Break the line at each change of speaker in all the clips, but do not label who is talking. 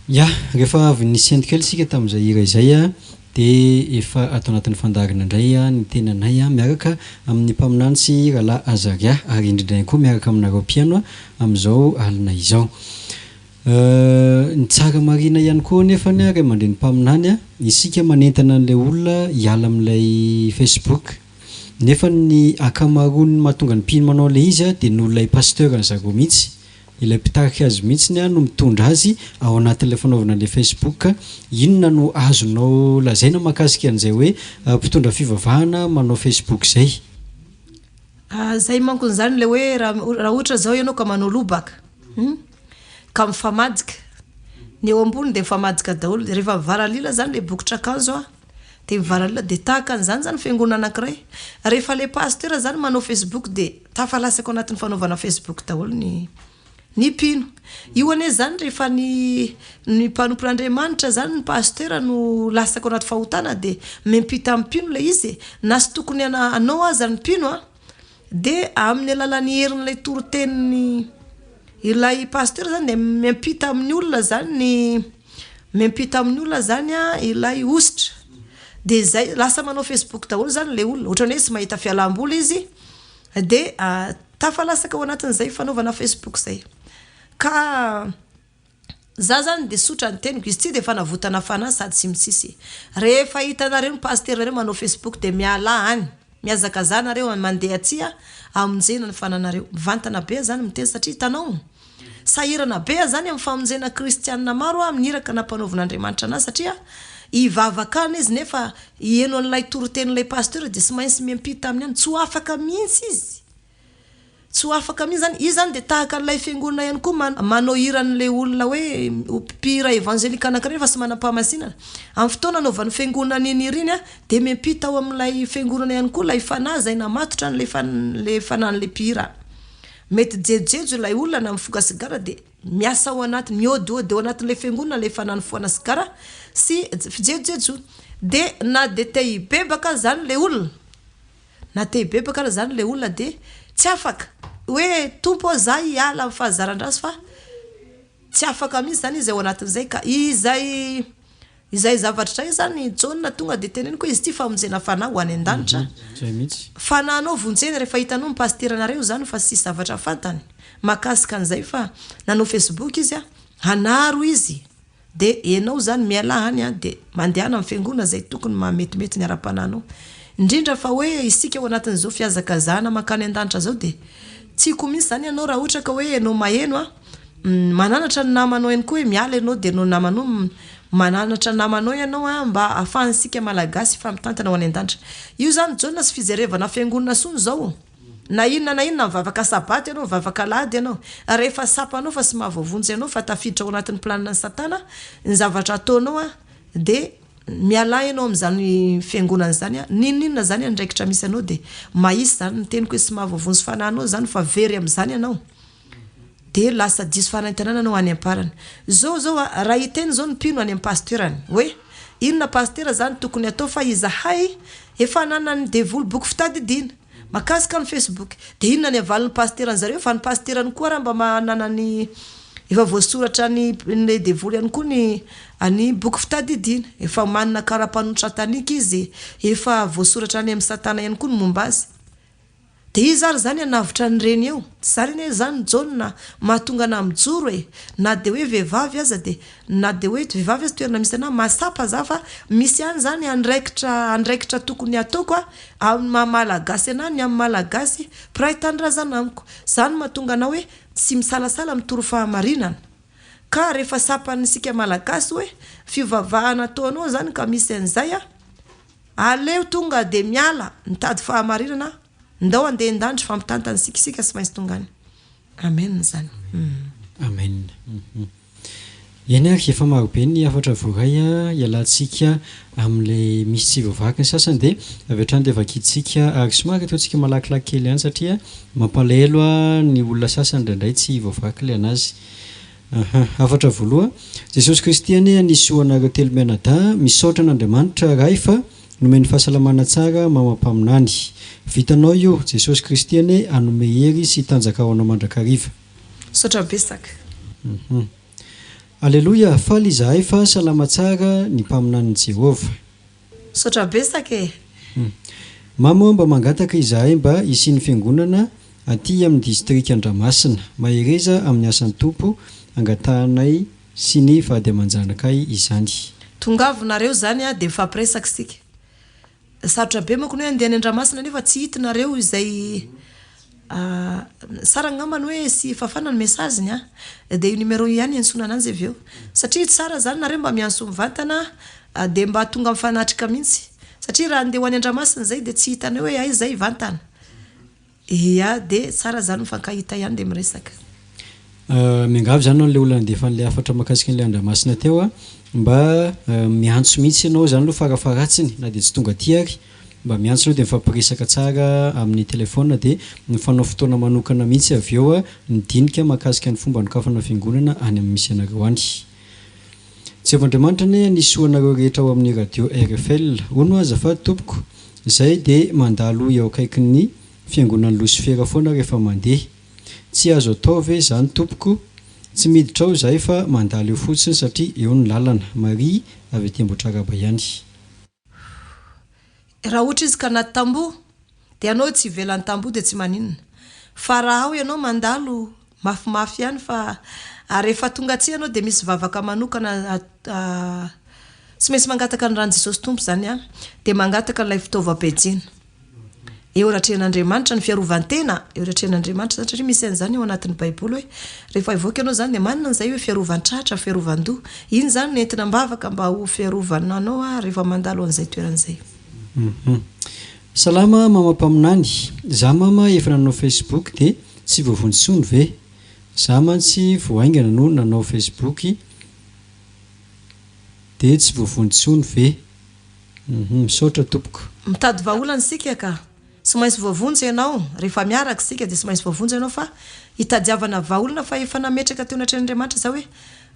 Ya, rehefa avy nisento kely isika tamin'izay hira izay dia efa ato anatin'ny fandaharana indray ny tenanay miaraka amin'ny mpaminany sy rahalahy Azaria ary indrindra ihany koa miaraka aminareo mpihaino amin'izao alina izao. Ny tsara marihina ihany koa anefa anie ray aman-dreny mpaminany isika manentana an'ilay olona hiala amin'ilay Facebook nefa ny ankamaroan'ny mahatonga ny mpino manao an'ilay izy dia noho ilay pasteur an'i zareo mihitsy Ilay mpitarika azy mihitsiny no mitondra azy ao anatin'ilay fanaovana an'ilay Facebook. Inona no azonao lazaina mahakasika an'izay hoe mpitondra fivavahana manao Facebook izay?
Zay mankony zany le hoe raha ohatra zao ianao ka manao lobaka hum ka mifamadika ny eo ambony de mifamadika daholo de rehefa mivaralila zany le bokotr'akanjo a de mivaralila de tahaka an'izany zany fiangonana anankiray rehefa le pasteur zany manao facebook de Tafalasaka ao anatin'ny fanaovana facebook daholo ny ny mpino. Io anie zany rehefa ny ny mpanompon'Andriamanitra zany ny pasteur no lasaka ao anaty fahotana de miampita amin'ny mpino ilay izy e. Na tsy tokony hana hanao aza ny mpino an, de amin'ny alalan'ny herin'ilay toritenin'ny ilay pasteur zany de miampita amin'ny olona zany ny miampita amin'ny olona zany an ilay hosotra. De zay lasa manao facebook daholo zany ilay olona, ohatran'ny hoe tsy mahita fialam-boly izy. Dia tafalasaka ao anatin'izay fanaovana facebook izay. Ka za zany dia tsotra ny teniko, izy ity dia fanavotana fanahy sady tsy mitsitsy. Rehefa hitanareo ny pasiteranareo manao facebook dia mialà any, mihazakazaha nareo mandeha aty hamonjena ny fananareo. Mivantana be aho zany miteny satria hitanao, Sahirana be aho zany amin'ny famonjena kristianina maro aho amin'ny iraka nampanaovin'Andriamanitra anahy satria hivavaka any izy nefa hiheno an'ilay toritenin'ilay pasteur dia tsy maintsy miampita aminy any, tsy ho afaka mihitsy izy, tsy ho afaka mihitsy zany, izy zany dia tahaka an'ilay fiangonana ihany koa manao hiran'ilay olona hoe mpihira evangelika anankiray nefa tsy manam-pahamasinana, amin'ny fotoana anaovan'ny fiangonana iny hira iny dia miampita ao amin'ilay fiangonana ihany koa ilay fanahy izay namatotra an'ilay fanahin'ilay mpihira. Mety jejojejo ilay olona na mifoka sigara dia miasa ao anaty, miôdiôdy ao anatin'ilay fiangonana ilay fanahy nifohana sigara sy fijejojejoana. Dia na dia te hibebaka aza izany ilay olona, na te hibebaka aza izany ilay olona dia tsy afaka hoe Tompo ô za hiala amin'ny fahazaran-dratsy fa tsy afaka mihitsy izany izy ao anatin'izay ka izay Izay zavatra izay izany Jaona tonga dia teneniko hoe izy ity famonjena fanahy ho any an-danitra.
Izay mihitsy.
Fanahinao vonjena rehefa hitanao ny pasiteranareo izany fa tsisy zavatra fantany mahakasika an'izay fa nanao facebook izy a, hanaro izy dia enao izany mialà any a dia mandehana amin'ny fiangonana izay tokony mahametimety ny ara-panahinao. Indrindra fa hoe isika ao anatin'izao fihazakazahana mankany an-danitra izao dia tiako mihitsy izany ianao raha ohatra ka hoe ianao maheno a, Mananatra ny namanao ihany koa hoe miala ianao dia ianao namanao mananatra namanao ianao an mba ahafahantsika malagasy hifampitantana ho any an-danitra. Io izany Jaona tsy fijerevana fiangonana intsony izao. Na inona na inona mivavaka sabata ianao, mivavaka alahady ianao. Rehefa tsapanao fa tsy mahavoavonjy anao fa tafiditra ao anatin'ny planinan'i satana ny zavatra ataonao an dia mialà ianao amin'izany fiangonana izany an, n'inon'inona izany andraikitra misy anao dia mahitsy izany ny teniko hoe tsy mahavoavonjy fanahy anao izany fa very amin'izany ianao. Dia lasa diso fanantenana anao any amparany. Zao zao a, raha hiteny zao ny mpino any am pasteur-ny hoe, inona pasitera zany tokony atao fa izahay efa ananan'ny devoly boky fitadidiana makasika ny facebook. Dia inona ny avalin'ny pasiteran'ny zareo fa ny pasiterany koa ara mba manana ny efa voasoratra ny le devoly ihany koa ny any boky fitadidiana. Efa manana karapanondro satanika izy, efa voasoratra any amin'ny satana ihany koa ny momba azy. Dia iza ary izany hanavotra ny reny eo? Tsy izany anie izany Jaona mahatonga anah mijoro e! Na dia hoe vehivavy aza dia na dia hoe vehivavy aza toerana misy anah mahatsapa za fa misy ihany izany andraikitra andraikitra tokony hataoko a amin'ny maha malagasy anah ny amin'ny malagasy mpiray tanindrazana amiko. Izany no mahatonga anah hoe tsy misalasala mitory fahamarinana. Ka rehefa tsapan'isika malagasy hoe fivavahana ataonao izany ka misy an'izay a! Aleo tonga de miala mitady fahamarinana ndao andeha indandry fampitantana isika isika tsy maintsy tonga any Amen zany humm.
Amen humm. Eny ary efa marobe ny hafatra voaray a, ialantsika amin'ilay misy tsy voavaky ny sasany dia avy hatrany dia vakintsika ary somary ataontsika malakilaky kely ihany satria mampalahelo ny olona sasany indraindray tsy voavaky ilay anazy. Aha. Hafatra voaloha, Jesosy Kristy anie hanisy soa anareo telo mianadahy, misaotra an'Andriamanitra Ray fa nomeny fahasalamana tsara mama mpaminany. Vitanao io, Jesosy Kristy anie hanome hery sy tanjaka ho anao mandrakariva.
Misaotra betsaka.
Uhum. Aleloia, faly izahay fa salama tsara ny mpaminanin'i Jehovah.
Misaotra betsaka e!
Mama ô mba mangataka izahay mba hisian'ny fiangonana aty amin'ny distrika Andramasina. Mahereza amin'ny asan'ny Tompo angatahanay sy ny vady aman-janakay izany.
Tongava nareo zany a de mifampiresaka isika. Sarotra be manko ny hoe andeha any Andramasina nefa tsy hita nareo izay tsara angamba ny hoe tsy fafana ny message-ny a! Dia io numéro io ihany iantsoana ananjy avy eo. Satria tsara zany nareo mba miantso mivantana dia mba tonga mifanatrika mihitsy. Satria raha andeha ho any Andramasina izay dia tsy hitanay hoe aiza izay hivantana. Ia, dia tsara zany mifankahita ihany dia miresaka.
Miangavy zany an'ilay olona nandefa an'ilay hafatra mahakasika an'ilay Andramasina teo a, mba miantso mihitsy ianao zany aloha farafaharatsiny na dia tsy tonga aty ary, mba miantso ianao dia mifampiresaka tsara amin'ny telephone dia mifanao fotoana manokana mihitsy avy eo midinika mahakasika ny fomba hanokafana fiangonana any amin'ny misy anareo any. Jehovah Andriamanitra anie hanisy soa anareo rehetra ao amin'ny radio rfl. Hono azafady tompoko, izay dia mandalo eo akaikin'ny fiangonan'i Losifera foana rehefa mandeha. Tsy azo atao ve izany tompoko? Tsy miditra ao izahay fa mandalo eo fotsiny satria eo ny lalana. Maria avy aty Ambohitrarahaba ihany.
Raha ohatra izy ka anaty tamboho dia ianao tsy ivelan'ny tamboho dia tsy maninona. Fa raha ao ianao mandalo mafimafy ihany fa ary rehefa tonga atsy ianao dia misy vavaka manokana tsy maintsy mangataka ny ran'i Jesosy Tompo izany an, dia mangataka ilay fitaovam-piadiana. Eo anatrehan'Andriamanitra ny fiarovan-tena, eo anatrehan'Andriamanitra izany satria misy an'izany ao anatin'ny baiboly hoe rehefa hivoaka ianao izany dia manana an'izay hoe fiarovan-tratra, fiarovan-doha. Iny izany no entina am-bavaka mba ho fiarovana anao rehefa mandalo an'izay toerana izay.
Hum. Salama mama mpaminany, za mama efa nanao facebook de tsy voavonjy tsony ve? Za mantsy vao haingana no nanao facebook de tsy voavonjy tsony ve? Hum misaotra tompoko.
Mitady vahaolana isika ka. Tsy maintsy voavonjy ianao, rehefa miaraka isika dia tsy maintsy voavonjy ianao fa hitadiavana vahaolana fa efa nametraka teo anatrehan'Andriamanitra za hoe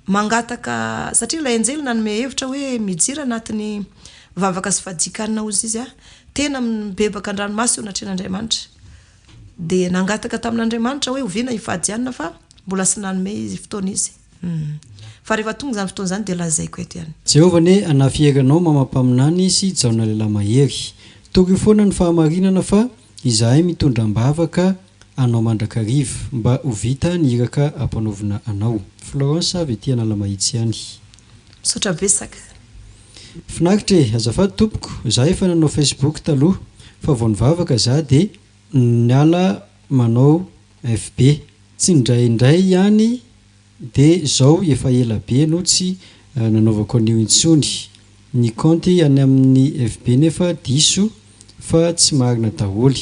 mangataka satria ilay anjely nanome hevitra hoe mijira anatin'ny vavaka sy fadikanina hozy izy tena mibebaka an-dranomaso eo anatrehan'Andriamanitra dia nangataka tamin'Andriamanitra hoe oviana hifadianina fa mbola tsy nanome izy fotoana izy. Humm. Fa rehefa tonga izany fotoana izany dia lazaiko eto ihany.
Jehovah anie hanafy hery anao mama mpaminany sy Jaona lehilahy mahery. Torio foana ny fahamarinana fa izahay mitondra ambavaka anao mandrakariva mba ho vita ny iraka ampanaovina anao. Florence avy aty Analamahitsy ihany.
Misaotra betsaka.
Finaritra e! Azafady tompoko, za efa nanao Facebook taloha, fa vao nivavaka za de niala manao FB. Tsindraindray ihany de zao efa ela be no tsy nanaovako an'io intsony. Ny kaonty any amin'ny FB nefa diso fa tsy marina daholo.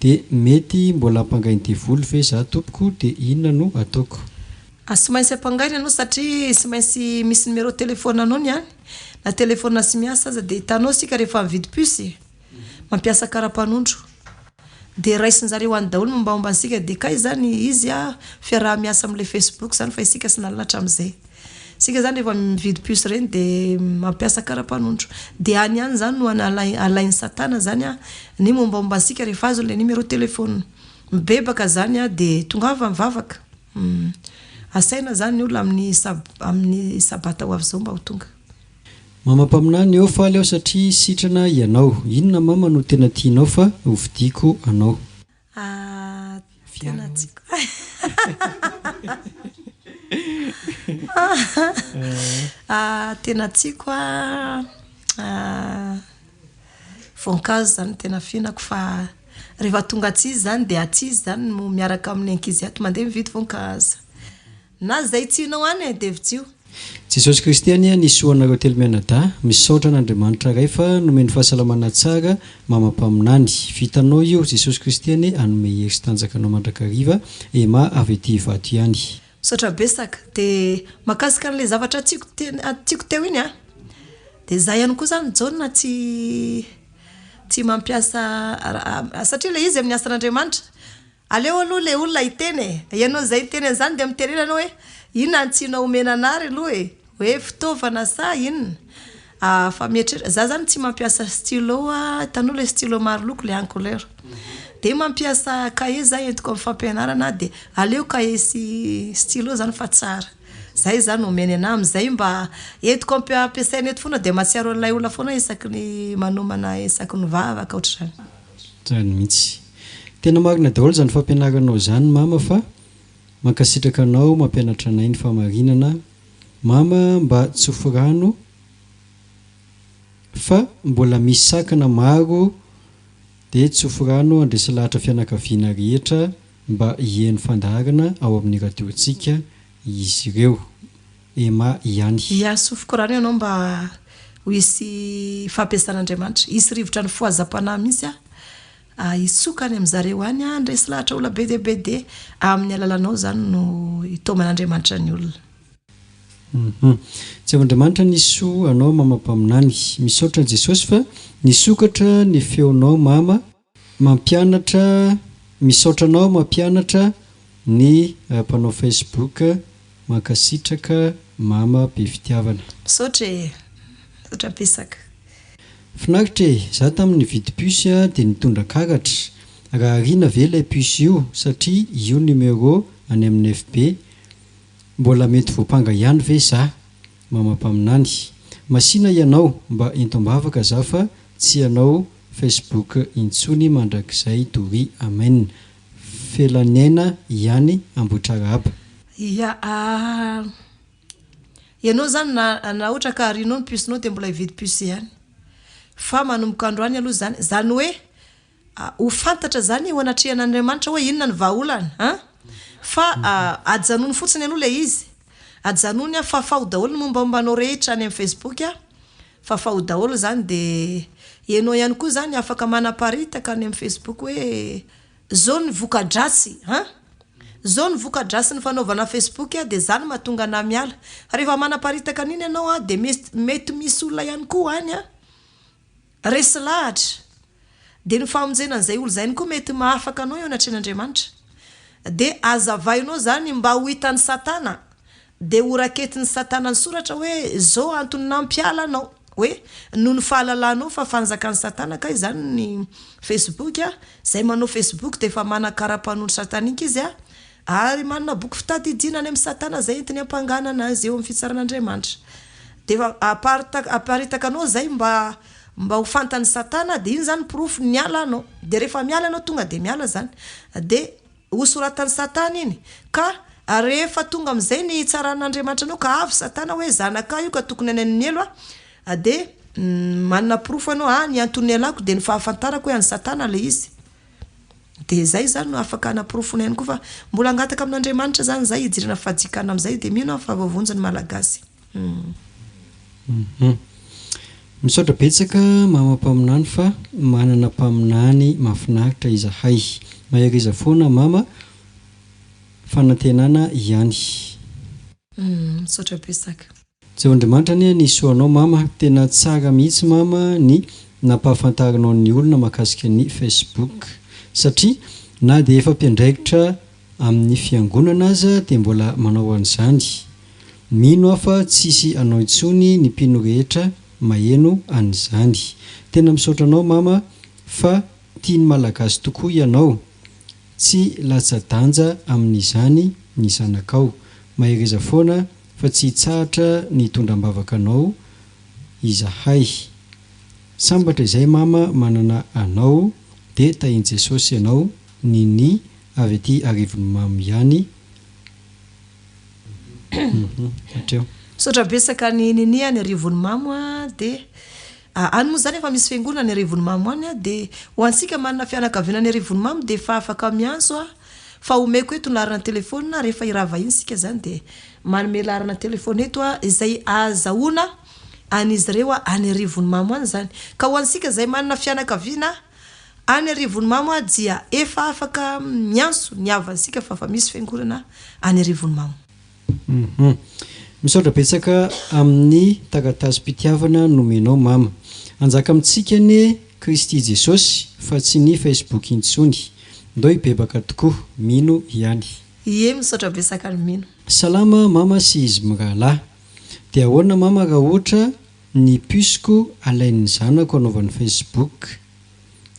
De mety mbola ampangain'ny devoly ve za tompoko de inona no ataoko?
Tsy maintsy ampangaina ianao satria tsy maintsy misy numéro téléphone anao ny any, na téléphone tsy miasa aza de hitanao isika rehefa mividy puce mampiasa karapanondro. Dia raisin-jareo any daholo ny mombamomba antsika dia kay izany izy a fiaraha-miasa amin'ilay Facebook izany fa isika tsy nahalala hatramin'izay. Isika izany rehefa mividy puce ireny dia mampiasa kara-panondro. Dia any ihany izany no alain'i satana izany a ny mombamomba antsika rehefa azony ilay numéro téléphone. Mibebaka izany a dia tongava mivavaka. Asaina izany ny olona amin'ny amin'ny sabata ho avy izao mba ho tonga.
Mama mpaminany ô faly aho satria sitrana ianao. Inona mama no tena tianao fa hovidiako anao.
Ah tena tiako ah tena tiako ah voankazo zany tena fihinako fa rehefa tonga aty zany dia aty zany no miaraka amin'ny ankizy ato mandeha mividy voankazo. Na zay tianao any e, dia vidio.
Jesosy Kristy anie hanisy soa anareo telo mianadahy, misaotra an'Andriamanitra Ray fa nomeny fahasalamana tsara Mama Mpaminany, vitanao io, Jesosy Kristy anie hanome hery sy tanjaka anao mandrakariva, Emma avy aty Ivato ihany.
Misaotra betsaka. Dia mahakasika an'ilay zavatra tiako tiako teo iny an, dia za ihany koa zany Jaona tsy tsy mampiasa satria ilay izy amin'ny asan'Andriamanitra, Aleo aloha le olona hiteny e! Ianao izay niteny an'izany dia mitenena ianao hoe inona no tianao omena anah ry aloha e? Hoe fitaovana sa inona? Ah fa mieritreritra, za zany tsy mampiasa stylo ah, hitanao le stylo maro loko le en couleur. Dia mampiasa cahier za entiko amin'ny fampianarana dia aleo cahier sy stylo zany fa tsara. Zay zany omeny anah amizay mba entiko ampiasaina eto foana dia mahatsiaro an'ilay olona foana aho isaky ny manomana isaky ny mivavaka ohatr'izany.
Zany mihitsy. Tena marina daholo izany fampianaranao izany mama fa mankasitraka anao mampianatra anay ny fahamarinana mama mba tsofy rano fa mbola misy sakana maro dia tsofy rano handresy lahatra fianakaviana rehetra mba hiheno fandaharana ao amin'ny radio-ntsika izy ireo. Emma ihany.
Ia, sofiko rano ianao mba ho hisy fampiasan'Andriamanitra. Hisy rivotra nifohazam-panahy mihitsy aho hitsoka any amin'zareo any handresy lahatra olona be dia be dia amin'ny alalanao izany no hitaoman'Andriamanitra ny olona.
Hum. Jehovah Andriamanitra nisoa anao mama mpaminany. Misaotra Jesosy fa nisokatra ny feonao mama mampianatra misaotra anao mampianatra ny mpanao Facebook mankasitraka mama be fitiavana.
Misaotra e! Misaotra betsaka.
Finaritra e! Za tamin'ny nividy puce dia nitondra karatra, raha ariana ve ilay puce io satria io numéro any amin'ny FB Mbola mety voampanga ihany ve za? Mama mpaminany. Masina ianao mba ento ambavaka za fa tsy hanao Facebook intsony mandrakizay doria amen. Felaniaina ihany Ambohitrarahaba.
Ia ah. Ianao zany na na ohatra ka arianao ny puce-nao dia mbola hividy puce ihany. Fa manomboka androany aloha zany, zany hoe Ho fantatra izany eo anatrehan'Andriamanitra hoe inona ny vahaolana an! Fa ajanony fotsiny aloha ilay izy, ajanony an, fafao daholo ny mombamomba anao rehetra any amin'ny Facebook an, fafao daholo izany dia ianao ihany koa izany afaka manaparitaka any amin'ny Facebook hoe zao ny voka-dratsy an! Zao ny voka-drasin'ny fanaovana Facebook an, dia izany mahatonga anah miala. Fa rehefa manaparitaka an'iny ianao an, dia mety misy olona ihany koa any an, Resy lahatra. Dia ny famonjena an'izay olo izay ihany koa mety mahafaka anao eo anatrehan'Andriamanitra. Dia azavainao izany mba ho hitan'i Satana, dia ho raketin'i Satana an-tsoratra hoe izao antony nampiala anao, hoe noho ny fahalalanao fa fanjakan'i Satana kay izany ny Facebook, izay manao Facebook dia efa manan-kara-panondro satanika izy, ary manana boky fitadidiana any amin'i Satana izay entiny hampanganana azy eo amin'ny fitsaran'Andriamanitra. Dia efa aparitaka aparitaka anao izay mba mba ho fantan'i Satana dia iny izany porofo niala anao. Dia rehefa miala ianao tonga dia miala izany. Dia hosoratan'i Satana iny. Ka rehefa tonga amin'izay ny hitsaran'Andriamanitra anao ka avy Satana hoe zanakao io ka tokony any amin'ny helo aho, dia manana porofo ianao, ah ny antony nialako dia ny fahafantarako hoe an'i Satana ilay izy. Dia izay izany no afaka hanaporofoana ihany koa fa mbola hangataka amin'Andriamanitra izany izay hidirana fadikana amin'izay dia mino aho fa voavonjy ny Malagasy. Humm.
Misaotra betsaka mama mpaminany fa manana mpaminany mafinaritra izahay. Mahereza foana mama fanantenana ihany.
Humm misaotra betsaka.
Jehovah Andriamanitra anie hanisy anao mama, tena tsara mihitsy mama ny nampahafantarinao ny olona makasika ny Facebook satria na dia efa mpiandraikitra amin'ny fiangonana aza dia mbola manao an'izany, mino aho fa tsisy anao intsony ny mpino rehetra maheno an'izany. Tena misaotra anao mama fa tian'ny malagasy tokoa ianao, tsy latsa-danja amin'izany ny zanakao, mahereza foana fa tsy hitsahatra ny hitondra am-bavaka anao izahay. Sambatra izay mama manana anao de tahin'i Jesosy ianao Nini avy aty Arivonimamo ihany hatreo.
Misaotra betsaka an'i Nini any Arivonimamo a, de any moa zany efa misy fiangonana any Arivonimamo any a, de ho antsika manana fianakaviana any Arivonimamo de efa afaka miantso a, Fa omeko eto ny laharana telephone rehefa hirava iny isika zany dia manome laharana telephone eto aho izay ahazahoana an'izy ireo any Arivonimamo any zany. Ka ho antsika izay manana fianakaviana any Arivonimamo dia efa afaka miantso ny havantsika fa efa misy fiangonana any Arivonimamo.
Hum. Misaotra betsaka amin'ny taratasim-pitiavana nomenao mama. Hanjaka amintsika anie Kristy Jesosy fa tsy ny Facebook intsony. Ndao hibebaka tokoa. Mino ihany.
Ie misaotra betsaka ny mino.
Salama mama sy izy mirahalahy. Dia ahoana mama raha ohatra ny puce-ko alain'ny zanako anaovany Facebook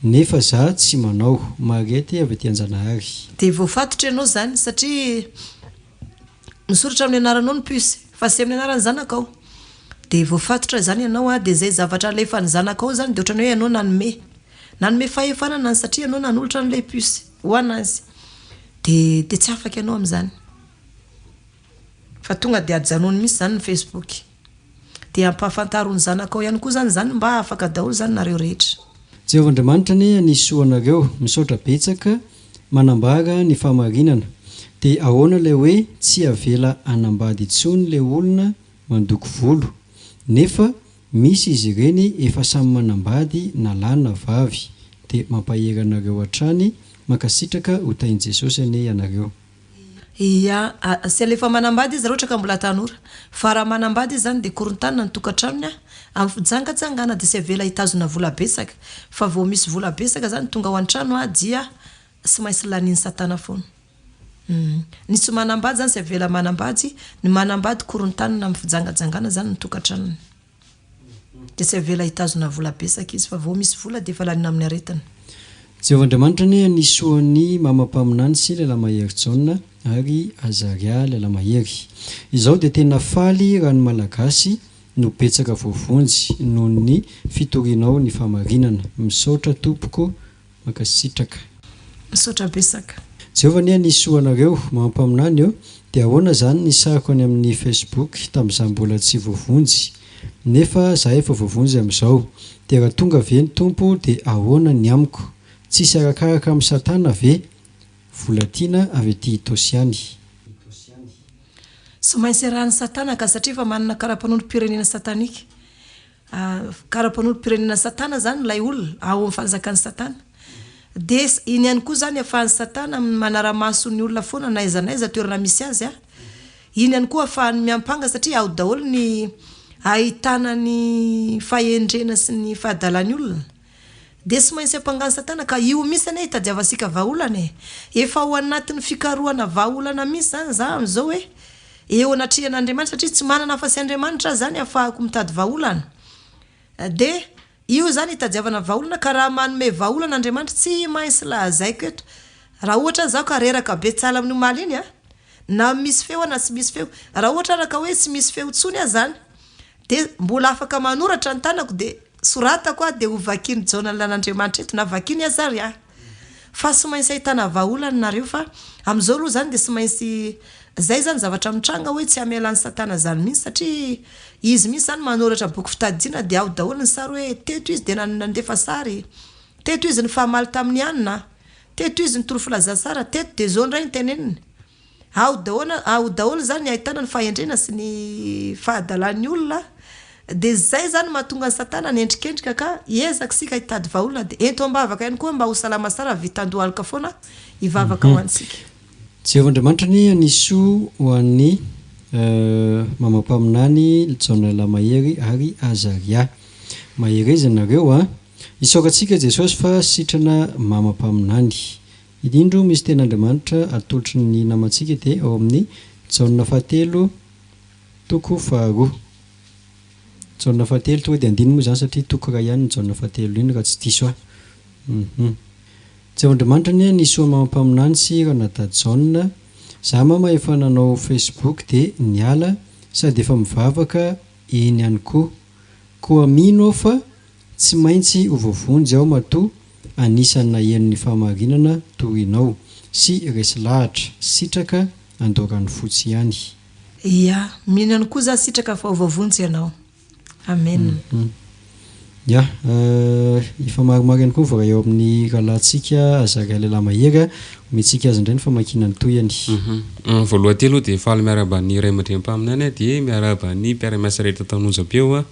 nefa za tsy manao. Mariette avy aty Anjanahary.
Dia voafatotra ianao izany satria. Misoratra amin'ny anaranao ny puce fa tsy amin'ny anaran'ny zanakao. Dia voafatotra izany ianao an, dia izay zavatra alefan'ny zanakao izany dia ohatran'ny hoe ianao nanome. Nanome fahefana an'azy satria ianao nanolotra an'ilay puce ho an'azy. Dia dia tsy afaka ianao amin'izany. Fa tonga dia ajanony mihitsy izany ny Facebook. Dia ampahafantaro ny zanakao ihany koa izany izany mba afaka daholo izany nareo rehetra.
Jehovah Andriamanitra anie hanisy soa anareo. Misaotra betsaka manambara ny fahamarinana. Dia ahoana ilay hoe tsy avela hanambady intsony le olona mandoko volo nefa misy izy ireny efa samy manambady na lahy na vavy. Dia mampahery anareo hatrany. Mankasitraka ho tahin'i Jesosy anie ianareo.
Ia, tsy alefa manambady izy raha ohatra ka mbola tanora. Fa raha manambady izy izany dia korontanina ny tokantranony amin'ny fijangajangana dia tsy avela hitazona vola betsaka. Fa vao misy vola betsaka izany tonga ao an-trano dia tsy maintsy lanian'i satana foana. Humm. Ny tsy manambady izany tsy avela manambady, ny manambady korontanina amin'ny fijangajangana izany ny tokantranony. Dia tsy avela hitazona vola betsaka izy fa vao misy vola dia efa laniana amin'ny aretina.
Jehovah Andriamanitra anie hanisy soa an'i Mama Mpaminany sy Lehilahy Mahery Jaona ary Azaria Lehilahy Mahery. Izaho dia tena faly raha ny Malagasy no betsaka voavonjy noho ny fitorianao ny fahamarinana. Misaotra tompoko Mankasitraka.
Misaotra betsaka.
Jehovah anie hanisy soa anareo. Maha mpaminany ô! Dia ahoana zany ny sariko any amin'ny Facebook tamin'izaho mbola tsy voavonjy? Nefa za efa voavonjy amin'izao. Dia raha tonga ve ny Tompo dia ahoana ny amiko? Tsisy arakaraka amin'i satana ve? Volatiana avy aty Itaosy ihany.
Tsy maintsy arahan'i satana ka satria efa manana karapanondrom-pirenena satanika. Karapanondrom-pirenena satana zany ilay olona ao amin'ny fanjakan'i satana. Dia iny ihany koa zany ahafahan'i satana manara-maso ny olona foana na aiza na aiza toerana misy azy an. Iny ihany koa ahafahany miampanga satria ao daholo ny ahitana ny fahendrena sy ny fahadalan'ny olona. Dia tsy maintsy ampangan'i satana ka io mihitsy anie itadiavantsika vahaolana e! Efa ao anatin'ny fikarohana vahaolana mihitsy zany za amin'izao hoe eo anatrehan'Andriamanitra satria tsy manana afa-tsy Andriamanitra aho zany ahafahako mitady vahaolana. Dia io zany itadiavana vahaolana ka raha manome vahaolana Andriamanitra tsy maintsy lazaiko eto raha ohatra zaho ka reraka be sahala amin'ny omaly iny an! Na misy feo aho na tsy misy feo. Raha ohatra ary ka hoe tsy misy feo intsony aho zany Dia mbola afaka manoratra ny tanako dia soratako aho dia ho vakian'i Jaona ny lalan'Andriamanitra eto na vakiany aza ary aho. Fa tsy maintsy ahitana vahaolana nareo fa amin'izao aloha izany dia tsy maintsy izay izany zavatra mitranga hoe tsy hamela an'i satana izany mihitsy satria izy mihitsy izany manoratra boky fitadidiana dia ao daholo ny sary hoe teto izy dia nandefa sary, teto izy nifamaly tamin'i anona, teto izy nitory filazantsara, teto dia izao indray ny teneniny. Ao daholo ao daholo izany ny ahitana ny fahendrena sy ny fahadalan'ny olona, dia izay izany mahatonga an'i satana hanendrikendrika ka hiezaka isika hitady vahaolana dia ento am-bavaka ihany koa mba ho salama tsara vita an-dohalika foana hivavaka ho antsika.
Jehovah Andriamanitra anie hanisy soa ho an'i Mama Mpaminany Jaona Lamahery ary Azaria. Mahereza nareo a! Isaorantsika Jesosy fa sitrana Mama Mpaminany. Indrindra misy teny Andriamanitra atolotry ny namantsika dia ao amin'ny Jaona fahatelo toko faharoa. Jaona fahatelo tonga dia andininy moa izany satria toko iray ihany ny Jaona fahatelo iny raha tsy diso aho. Hum. Jehovah Andriamanitra anie ny soa amam-paminany sy Ranadahy Jaona. Za mama efa nanao Facebook dia niala sady efa mivavaka eny ihany koa. Koa mino aho fa Tsy maintsy ho voavonjy aho matoa anisan'ny naheno ny fahamarinana torinao sy resy lahatra, sitraka Andoharanofotsy ihany.
Ya, mino ihany koa za sitraka fa ho voavonjy ianao. Amen.
Ya, efa maromaro ihany koa ny voaray ao amin'ny rahalahintsika Azaria lehilahy mahery. Omentsika azy indray ny famakiana ny tohiny.
Voalohany teo aloha dia faly miarahaba ny ray aman-dreny mpaminany dia miarahaba ny mpiara-miasa rehetra tao an'onjam-peo aho.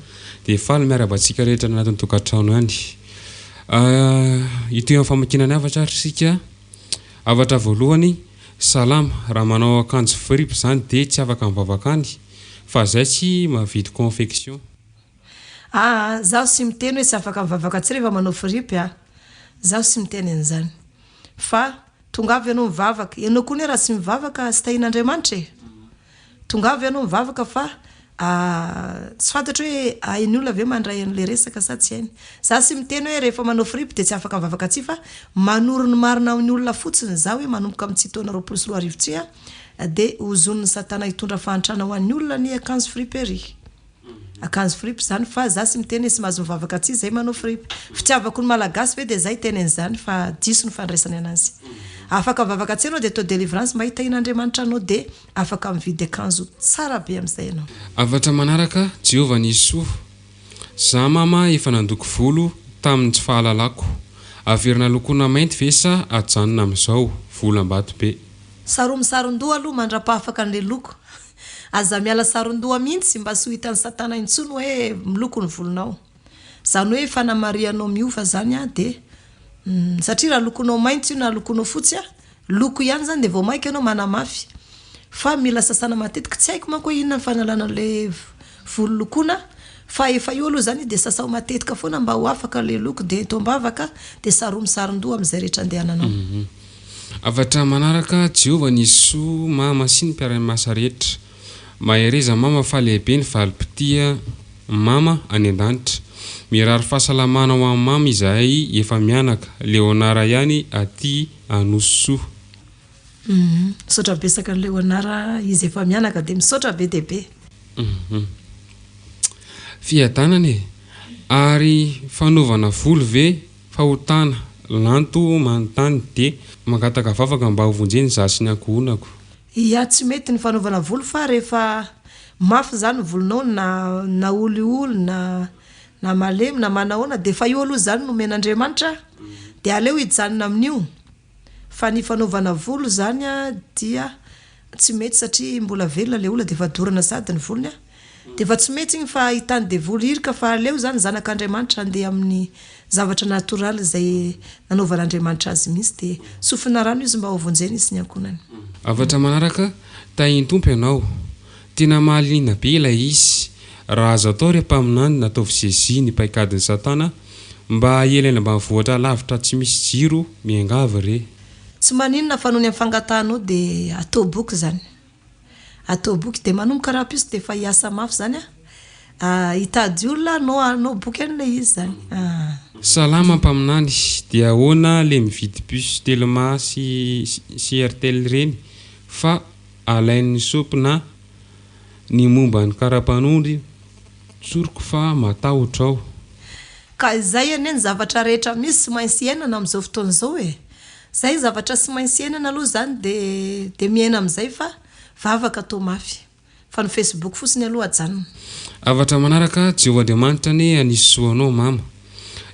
Dia faly miarahaba antsika rehetra any anatin'ny tokantrano any. Hitohy amin'ny famakiana ny hafatra ary isika. Hafatra voalohany, Salama, raha manao akanjo fripy izany dia tsy afaka mivavaka any fa zay tsy mahavidy confection.
Aa, zaho tsy miteny hoe tsy afaka mivavaka tsy rehefa manao fripy a! Zaho tsy miteny an'izany. Fa tongava ianao mivavaka. Ianao koa anie raha tsy mivavaka tsy tahian'Andriamanitra e! Tongava ianao mivavaka fa tsy fantatro hoe hain'ny olona ve mandray an'ilay resaka sa tsy hainy. Za tsy miteny hoe rehefa manao fripy dia tsy afaka mivavaka tsia fa manoro ny marina amin'ny olona fotsiny za hoe manomboka amin'ity taona 2020 ity an. Dia hozonin'i satana hitondra fahantrana ho an'ny olona ny akanjo friperie. Akanjo fripy izany fa za tsy miteny hoe tsy mahazo mivavaka tsy zay manao fripy. Fitiavako ny malagasy ve dia za hiteny an'izany fa diso ny fandraisany anazy. Afaka mivavaka tsy ianao dia atao delivrance mba hitahian'Andriamanitra anao dia afaka mividy akanjo tsara be amin'izay ianao.
Hafatra manaraka, Jehovah nisy soa. Za mama efa nandoko volo tamin'ny tsy fahalalako. Averina lokoina mainty ve sa ajanona amin'izao? Volam-bato be.
Saromy saron-doha aloha mandra-pahafaka an'ilay loko. Aza miala saron-doha mihitsy mba tsy ho hitan'i satana intsony hoe miloko ny volonao. Izany hoe fanamarihanao miova izany an dia satria raha lokonao maitso io na lokonao fotsy an, loko ihany izany dia vao mainka ianao manamafy. Fa mila sasana matetika, tsy haiko manko hoe inona ny fanalana an'ilay volo lokoina fa efa io aloha izany dia sasao matetika foana mba ho afaka ilay loko dia ento am-bavaka dia saromy saron-doha amin'izay rehetra andehananao.
Hafatra manaraka, Jehovah ny soa mama sy ny mpiara-miasa rehetra. Mahereza mama fa lehibe ny valim-pitia mama any an-danitra. Mirary fahasalamana ho an'i mama izahay efa mianaka, Léonard ihany aty Anosisoa.
Misaotra betsaka an'i Léonard izy efa mianaka dia misaotra be dia be.
Fiadanana e! Ary fanaovana volo ve Fahotana, Lanto manontany dia mangataka vavaka mba ho vonjeny za sy ny ankohonako.
Ia tsy mety ny fanaovana volo fa rehefa mafy zany ny volonao na na olioly na na malemy na manahoana dia efa io aloha zany no omen'Andriamanitra dia aleo hijanona amin'io fa ny fanaovana volo zany dia Tsy mety satria mbola velona le olona de efa dorana sady ny volony a! De efa tsy mety igny fa ahitan'ny devoly irika fa aleo zany zanak'Andriamanitra andeha amin'ny zavatra natoraly izay nanaovan'Andriamanitra azy mihitsy de tsofina rano izy mba ho vonjena izy sy ny ankohonany.
Hafatra manaraka, Tahin'ny Tompo ianao. Tena mahaliana be ilay izy. Raha azo atao re mpaminany nataovy saisie ny paikadin'i satana mba hiely any ambanivohitra lavitra tsy misy jiro, miangavy re.
Tsy maninona fa noho ny amin'ny fangatahanao dia atao boky izany. Atao boky dia manomboka rahampitso dia efa hiasa mafy izany aho hitady olona hanao hanao boky an'ilay izy izany.
Salama mpaminany, dia ahoana le mividy puce telma sy sy airtel ireny fa alain'ny sop na ny momba ny karapanondro tsoriko fa matahotra aho.
Ka izay anie ny zavatra rehetra misy sy maintsy iainana amin'izao fotoana izao e! Izay zavatra sy maintsy iainana aloha izany de de miaina amin'izay fa vavaka atao mafy. Fa ny facebook fotsiny aloha ajanona.
Hafatra manaraka, Jehovah Andriamanitra anie hanisy soa anao mama.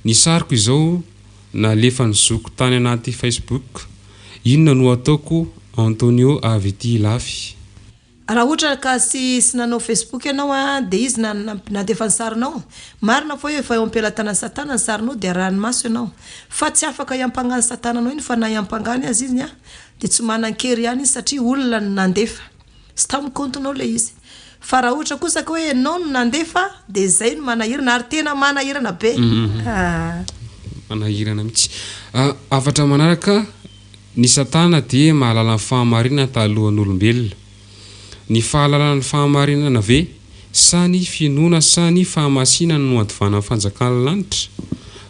Ny sariko izao nalefan'ny zokiko tany anaty facebook. Inona no ataoko Antonio avy ity Ilafy.
Raha ohatra ka tsy tsy nanao facebook ianao an, dia izy nandefa ny sarinao, marina fa hoe efa eo am-pelatanan'i satana ny sarinao dia arahany maso ianao, fa tsy afaka hiampangan'i satana anao iny fa na hiampangany aza izy an, dia tsy manan-kery ihany izy satria olona no nandefa, tsy tamin'ny kaontinao ilay izy, fa raha ohatra kosa ka hoe ianao no nandefa dia izay no manahirana ary tena manahirana be.
Manahirana mihitsy. Hafatra manaraka. Ny satana dia mahalala ny fahamarinana talohan'olombelona. Ny fahalalana ny fahamarinana ve sa ny finoana sa ny fahamasinana no handovana ny fanjakan'ny lanitra?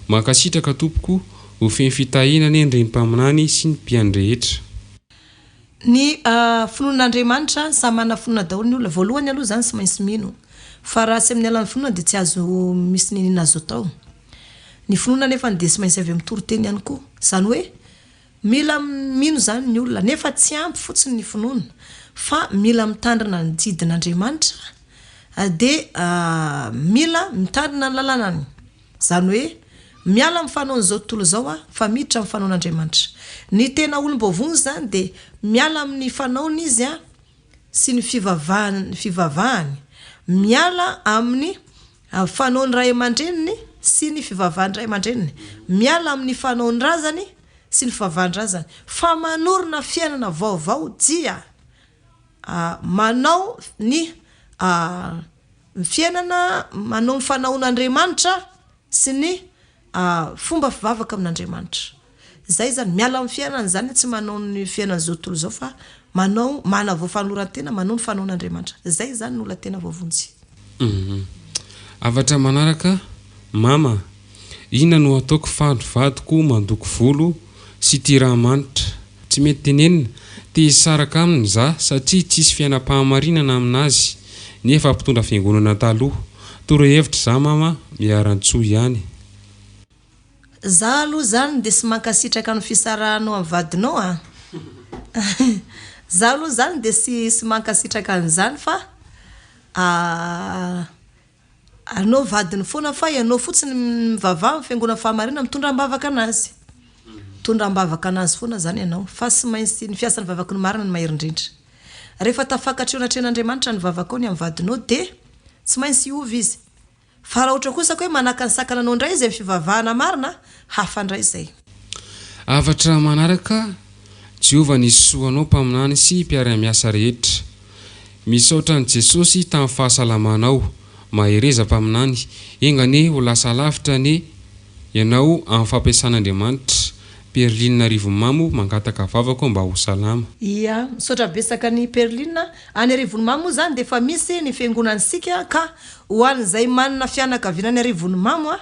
Mankasitraka tompoko, ho feno fitahiana anie ny reny mpaminany sy ny mpihaino rehetra.
Ny finoana an'Andriamanitra, samy manana finoana daholo ny olona, voalohany aloha izany tsy maintsy mino, fa raha tsy amin'ny alalan'ny finoana dia tsy azo misy niniana azo atao. Ny finoana anefa dia tsy maintsy avy amin'ny toriteny ihany koa. Izany hoe mila mino izany ny olona nefa tsy ampy fotsiny ny finoana fa mila mitandrina ny didin'Andriamanitra dia mila mitandrina ny lalanany. Izany hoe miala amin'ny fanaon'izao tontolo izao fa miditra amin'ny fanaon'Andriamanitra. Ny tena olom-boavonjy izany dia miala amin'ny fanaony izy sy ny fivavahany fivavahany, miala amin'ny fanaon'ny ray aman-dreniny sy ny fivavahan'ny ray aman-dreniny, miala amin'ny fanaon'ny razany sy ny fivavahan'ny razany, fa manorina fiainana vaovao dia manao ny fiainana manao ny fanaon'Andriamanitra sy ny fomba fivavaka amin'Andriamanitra. Izay izany, miala amin'ny fiainana izany, tsy manao ny fiainan'izao tontolo izao fa manao, manavao fanoloran-tena, manao ny fanaon'Andriamanitra. Izay izany no olona tena voavonjy.
Humm. Hafatra manaraka, Mama, inona no ataoko fa ny vadiko mandoko volo sy tia raha manitra. Tsy mety tenenina. Te hisaraka aminy za satria tsisy fiainam-pahamarinana aminazy nefa mpitondra fiangonana taloha. Toroy hevitra za mama miarantsoa ihany.
Za aloha zany de sy mankasitraka ny fisarahanao amin'ny vadinao a! Za aloha zany de sy sy mankasitraka an'izany fa anao vadiny foana fa ianao fotsiny mivavaha amin'ny fiangonana fahamarinana mitondra am-bavaka anazy. Mitondra am-bavaka anazy foana zany ianao fa sy maintsy ny fiasan'ny vavaky ny marina no mahery indrindra. Rehefa tafakatra eo anatrehan'Andriamanitra ny vavakao ny amin'ny vadinao de tsy maintsy hiova izy. Fa raha ohatra kosa ka hoe manakansakana anao indray izy amin'ny fivavahana marina, hafa indray izay.
Hafatra manaraka, Jehovah nisy soa anao mpaminany sy mpiara-miasa rehetra. Misaotra an'i Jesosy tamin'ny fahasalamanao. Mahereza mpaminany. Enga anie ho lasa lavitra anie ianao amin'ny fampiasan'Andriamanitra. Perline Arivonimamo mangataka vavaka mba ho salama.
Ia, misaotra betsaka an'i Perline. Any Arivonimamo moa izany dia efa misy ny fiangonantsika ka ho an'izay manana fianakaviana any Arivonimamo a,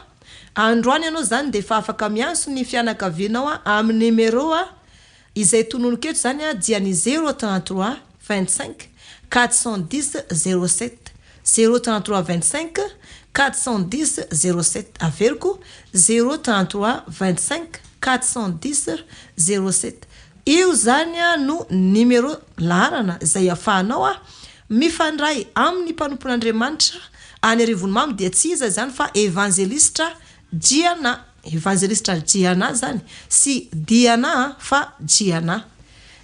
androany ianao izany dia efa afaka miantso ny fianakavianao amin'ny numéro izay tononiko eto izany dia ny zéro 33 25 410 07, zéro 33 25 410 07, averiko zéro 33 25 410 07, io izany no numéro laharana izay afahanao mifandray amin'ny mpanompon'Andriamanitra any Arivonimamo dia tsy iza izany fa Evanjelistra Jiana, Evanjelistra Jiana zany, sy Diana fa Jiana.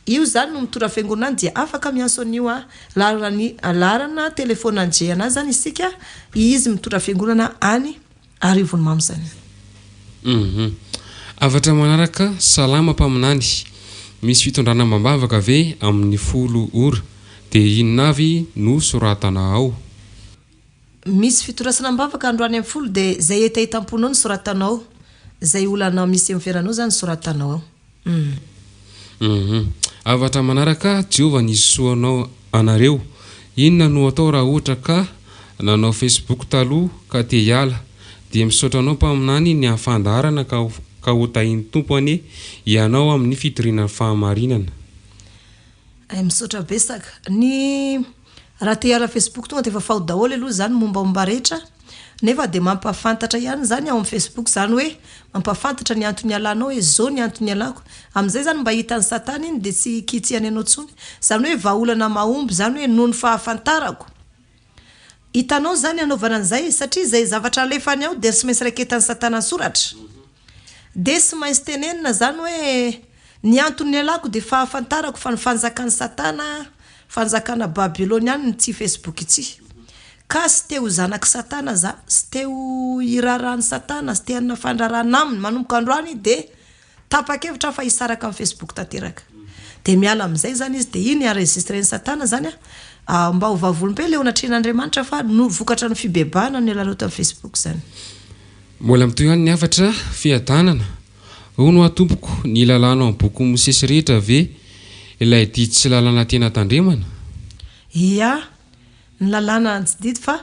Io zany no mitondra fiangonana any dia afaka miantso an'io laharana ny laharana telephone an'i Jiana zany isika, izy mitondra fiangonana any Arivonimamo zany.
Humm. Hafatra manaraka, Salama mpaminany, misy fitondrana ambam-bavaka ve amin'ny folo ora? Dia inona avy no soratana ao?
Misy fitorasana am-bavaka androany amin'ny folo dia izay hetahetam-ponao no soratanao, izay olana misy eo amin'ny fiainanao izany soratanao ao. Humm.
Humm. Hafatra manaraka, Jehovah nisy soa anao anareo. Inona no atao raha ohatra ka nanao Facebook taloha ka te hiala? Dia misaotra anao mpaminany ny amin'ny fandaharana ka ka ho tahin'ny Tompo anie ianao amin'ny fitoriana ny fahamarinana.
Hay misaotra betsaka. Ny Raha te hiala Facebook tonga dia fafao daholo aloha izany mombamomba rehetra nefa dia mampahafantatra ihany izany ao amin'ny Facebook izany hoe mampahafantatra ny antony hialanao hoe izao ny antony hialako. Amin'izay izany mba hitan'i satana iny dia tsy hikitsiany anao intsony. Izany hoe vahaolana mahomby izany hoe noho ny fahafantarako. Hitanao izany hanaovana an'izay satria izay zavatra alefany ao dia tsy maintsy raiketan'i satana an-tsoratra. Dia tsy maintsy tenenina izany hoe ny antony nialako dia fahafantarako fa ny fanjakan'i satana, fanjakana babyloniana ity facebook ity. Ka tsy te ho zanak'i satana za, tsy te ho hiraharahan'i satana, tsy te hanana fandraharahana aminy, manomboka androany dia tapa-kevitra aho fa hisaraka amin'ny facebook tanteraka. Dia miala amin'izay izany izy dia iny enregistrer-n'i satana izany an, mba ho vavolombelona eo anatrehan'Andriamanitra fa no vokatra ny fibebahana no nialanao tamin'ny facebook izany.
Mbola mitohy ihany ny hafatra, Fiadanana, hono hoa tompoko, ny lalàna ao amin'ny bokin'i Mosesy rehetra ve ilay didy sy lalàna tena tandremana?
Ia, ny lalàna tsy didy fa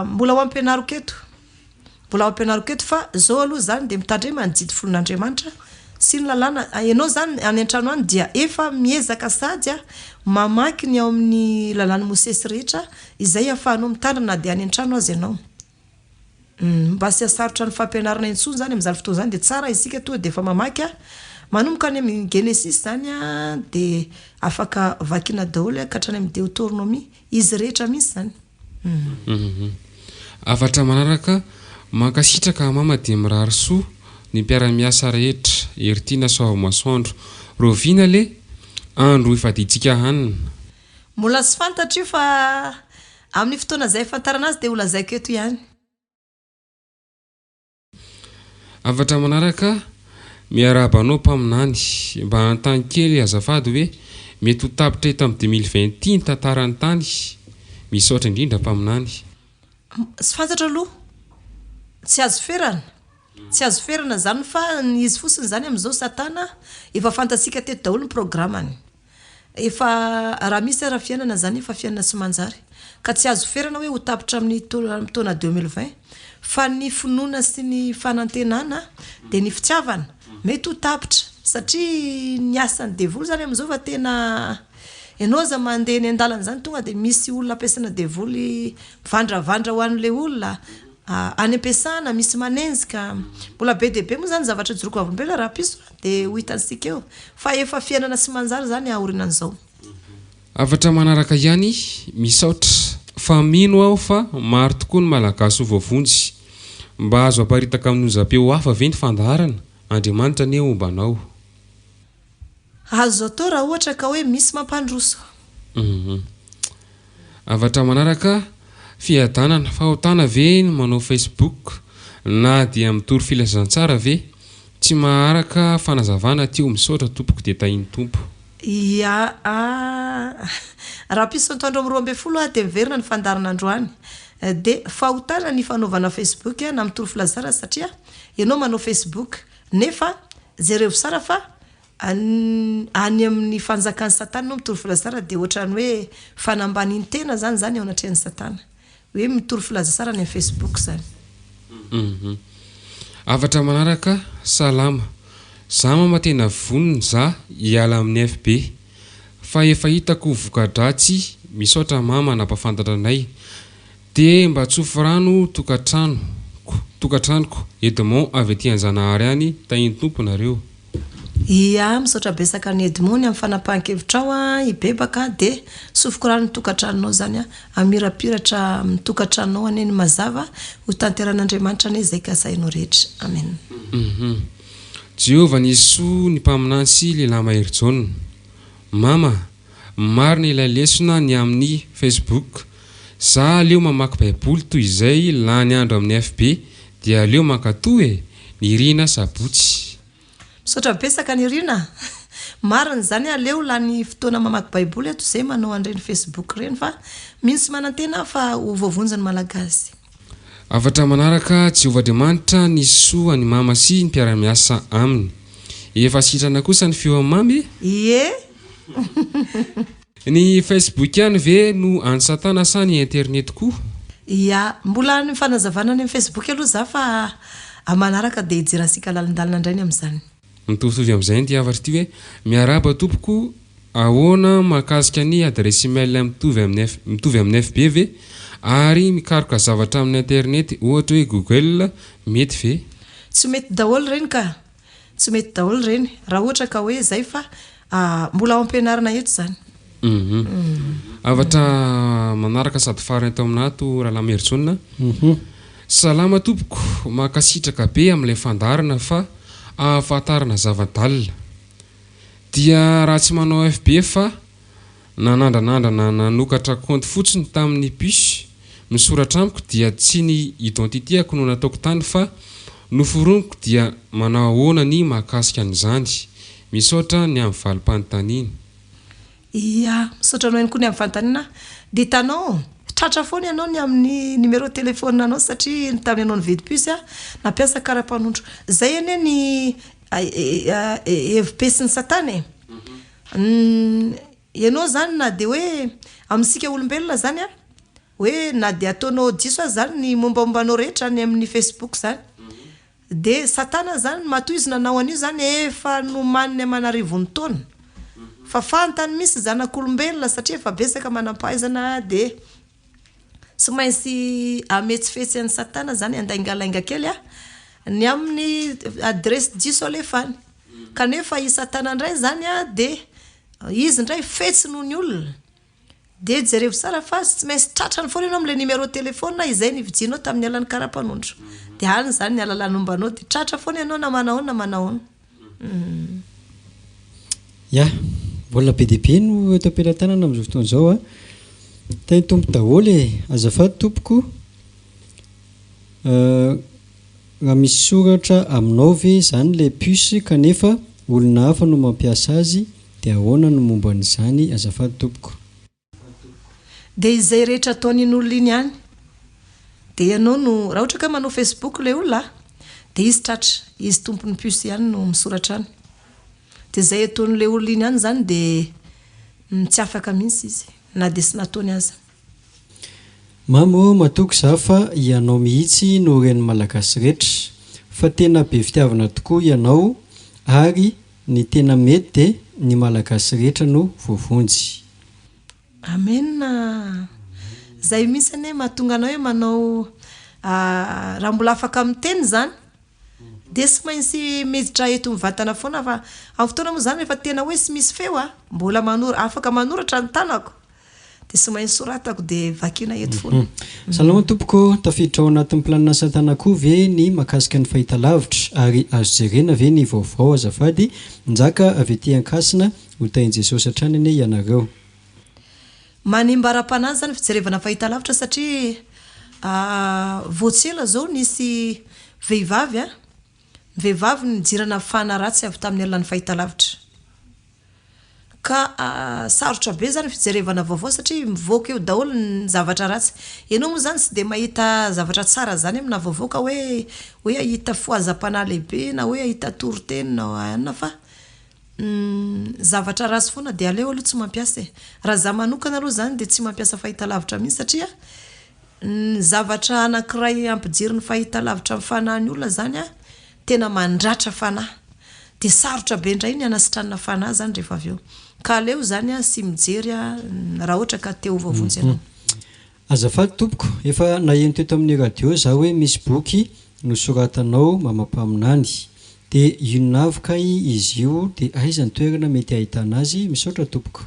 mbola ho ampianariko eto, mbola ho ampianariko eto fa zao aloha zany dia mitandrema ny didy folon'Andriamanitra sy ny lalàna, ianao zany any an-trano any dia efa miezaka sady mamaky ny ao amin'ny lalàn'i Mosesy rehetra izay ahafahanao mitandrina na dia any an-trano aza ianao. Mba tsy hasarotra ny fampianarana intsony izany amin'izany fotoana izany dia tsara isika tonga dia efa mamaky a! Manomboka any amin'ny Genesisy izany a dia afaka vakiana daholo ka hatrany amin'ny Deotornomia, izy rehetra mihitsy izany.
Humm. Hafatra manaraka, Mankasitraka mama dia mirary soa ny mpiara-miasa rehetra, Heritiana Soavimasoandro. Rahoviana le andro hifadiantsika hanina?
Mbola tsy fantatro io fa amin'ny fotoana izay ahafantarana azy dia ho lazaiko eto ihany.
Hafatra manaraka, Miarahaba anao mpaminany. Mba hanontany kely azafady hoe mety ho tapitra eto amin'ny 2020 ity ny tantaran'ny tany? Misaotra indrindra mpaminany.
Tsy fantatro aloha. Tsy azo ferana. Tsy azo ferana izany fa ny izy fotsiny izany amin'izao satana efa fantatsika teto daholo ny programany. Efa raha misy ara fiainana zany efa fiainana tsy manjary ka tsy azo ferana hoe ho tapitra amin'ny taona 2020 fa ny finoana sy ny fanantenana dia ny fitiavana mety ho tapitra. Satria ny asan'ny devoly izany amin'izao fa tena ianao aza mandeha eny an-dalana izany tonga dia misy olona ampiasaina devoly mivandravandra ho an'ilay olona. Any am-piasana misy manenjika. Mbola be dia be moa izany ny zavatra ijoroako vavolombelona rahampitso dia ho hitantsika eo. Fa efa fiainana tsy manjary izany aorinan'izao.
Hafatra manaraka ihany, misaotra. Fa mino aho fa maro tokoa ny Malagasy ho voavonjy. Mba azo aparitaka amin'ny onjam-peo hafa ve ny fandaharana? Andriamanitra anie homba anao.
Azo atao raha ohatra ka hoe misy mampandroso.
Humm. Hafatra manaraka, Fiadanana, fahotana ve ny manao Facebook na dia mitory filazantsara ve? Tsy maharaka fanazavana aty o misaotra tompoko dia tahin'ny Tompo.
Ia a! Rahampitso antoandro amin'ny 12 aho dia miverina ny fandaharana androany. Dia fahotana ny fanaovana Facebook na mitory filazara satria ianao manao Facebook nefa jerevo tsara fa any amin'ny fanjakan'i satana ianao mitory filazara dia ohatran'ny hoe fanambanin-tena zany izany eo anatrehan'i satana. Hoe mitory filazasara any amin'ny Facebook zany.
Hum. Hafatra manaraka, Salama. Za mama tena vonona za hiala amin'ny FB. Fa efa hitako vokadratsy, misaotra mama nampafantatra anay. De mba tsofy rano tokatrano ko, tokatranoko, Edmond avy aty Anjanahary any, tahin'ny Tompo nareo.
Ia, misaotra betsaka an'i Edmond ny amin'ny fanapahan-kevitrao an, hibebaka dia sofiko rano ny tokantranonao izany an, hamirapiratra amin'ny tokantranonao anie ny mazava, ho tanteran'Andriamanitra anie izay kasainao rehetra. Amen.
Uhum. Jehovah nisoa ny mpaminany sy lehilahy mahery Jaona. Mama, marina ilay lesona ny amin'ny Facebook. Za aleo mamaky baiboly toy izay lany andro amin'ny FB dia aleo mankatoa e! Nirina Sabotsy.
Misaotra betsaka Nirina a! Marina izany aleo lany fotoana mamaky baiboly ato izay manao an'ireny facebook ireny fa mino sy manantena aho fa ho voavonjy ny malagasy.
Hafatra manaraka, Jehovah Andriamanitra nisoa an'i Mama sy ny mpiara-miasa aminy. Efa sitrana kosa ny feo an'i Mama e?
Ie!
Ny Facebook ihany ve no an'i Satana sa ny internet koa?
Ya, mbola any fanazavana any amin'ny Facebook aloha za fa amin'ny manaraka dia hijerantsika lalindalina indray ny amin'izany.
Mitovitovy amin'izay ity hafatra ity hoe, Miarahaba tompoko, ahoana mahakasika ny adresse email mitovy amin'ny mitovy amin'ny FB ve? Ary mikaroka zavatra amin'ny internet ohatra hoe Google mety ve?
Tsy mety daholo ireny ka! Tsy mety daholo ireny raha ohatra ka hoe izay fa mbola ao am-pianarana eto izany.
Hum. Hafatra manaraka sady farany ato aminà ato Rahalahy Merijaona. Salama tompoko, mankasitraka be amin'ilay fandaharana fa ahafantarana zava-dalina. Dia raha tsy manao FB fa Nanandranandrana nanokatra kaonty fotsiny tamin'ny puce misoratra amiko dia tsy ny identité-ako no nataoko tany fa noforoniko dia manao ahoana ny mahakasika an'izany? Misaotra ny amin'ny valim-panontaniana.
Ia, misaotra anao ihany koa ny amin'ny fanontaniana. Dia hitanao, tratra foana ianao ny amin'ny numéro téléphone anao satria tamin'ny ianao nividy puce nampiasa kara-panondro. Izay anie ny hevi-pesin'i satana e. Ianao izany na dia hoe amintsika olombelona izany an, hoe na dia ataonao diso aza izany ny mombamomba anao rehetra any amin'ny facebook izany, dia satana izany matoa izy nanao an'io izany efa nomaniny aman'arivony taona, fa fantany mihitsy zanak'olombelona satria efa betsaka manam-pahaizana dia tsy maintsy hametsifetsy an'i satana izany handaingalainga kely an, ny amin'ny adiresy diso alefany. Kanefa i satana indray izany an dia izy indray fetsy noho ny olona. Dia jerevo tsara fa tsy maintsy tratrany foana ianao amin'ilay numéro téléphone izay nividianao tamin'ny alalan'ny kara-panondro. Dia any izany ny alalana momba anao dia tratra foana ianao na manahoana na manahoana.
Ya, mbola be dia be no eto am-pelatanana amin'izao fotoana izao a. Tahin'ny Tompo daholo e! Azafady tompoko. Raha misy soratra aminao ve izany ilay puce kanefa olona hafa no mampiasa azy dia ahoana no momba an'izany azafady tompoko?
Dia izay rehetra ataon'iny olona iny ihany dia ianao no, raha ohatra ka manao facebook ilay olona dia izy tratra, izy tompon'ny puce ihany no misoratra any. Dia izay ataon'ilay olona iny ihany izany dia tsy afaka mihitsy izy na dia tsy nataony aza.
Mamy ô matoky za fa ianao mihitsy no ren'ny Malagasy retra fa tena be fitiavana tokoa ianao ary. Ny tena mety dia ny Malagasy rehetra no voavonjy.
Amen a! Zay mihitsy anie mahatonga anao hoe manao raha mbola afaka miteny izany dia tsy maintsy miditra eto mivantana foana fa amin'ny fotoana moa izany rehefa tena hoe tsy misy feo a, mbola manora afaka manoratra ny tanako dia tsy maintsy soratako dia vakiana eto foana.
Salama tompoko, tafiditra ao anatin'ny planina satana koa ve ny makasika ny fahitalavitra ary azo jerena ve ny vaovao azafady Njaka avy aty Ankasina, ho tahin'i Jesosy hatrany anie ianareo.
Manimba ara-panahy izany fijerevana fahitalavitra satria vao tsy ela izao nisy vehivavy an, vehivavy nijirana fana ratsy avy tamin'ny alalan'ny fahitalavitra. Ka sarotra be izany fijerevana vaovao satria mivoaka eo daholo ny zavatra ratsy. Ianao moa izany tsy dia mahita zavatra tsara izany amina vaovao ka hoe hoe hahita fohazam-panahy lehibe na hoe hahita toriteny na anona fa zavatra ratsy foana dia aleo aloha tsy mampiasa e. Raha za manokana aloha izany dia tsy mampiasa fahitalavitra mihitsy satria ny zavatra anankiray ampidirin'ny fahitalavitra amin'ny fanahin'ny olona izany an, tena mandratra fanahy. Dia sarotra be indray ny hanasitranana fanahy izany rehefa avy eo. Ka aleo izany an sy mijery an raha ohatra ka te ho voavonjy ianao.
Azafady tompoko, efa naheno teto amin'ny radio za hoe misy boky nosoratanao mama mpaminany. De inona avy kay izy io de aiza ny toerana mety ahitana azy? Misaotra tompoko.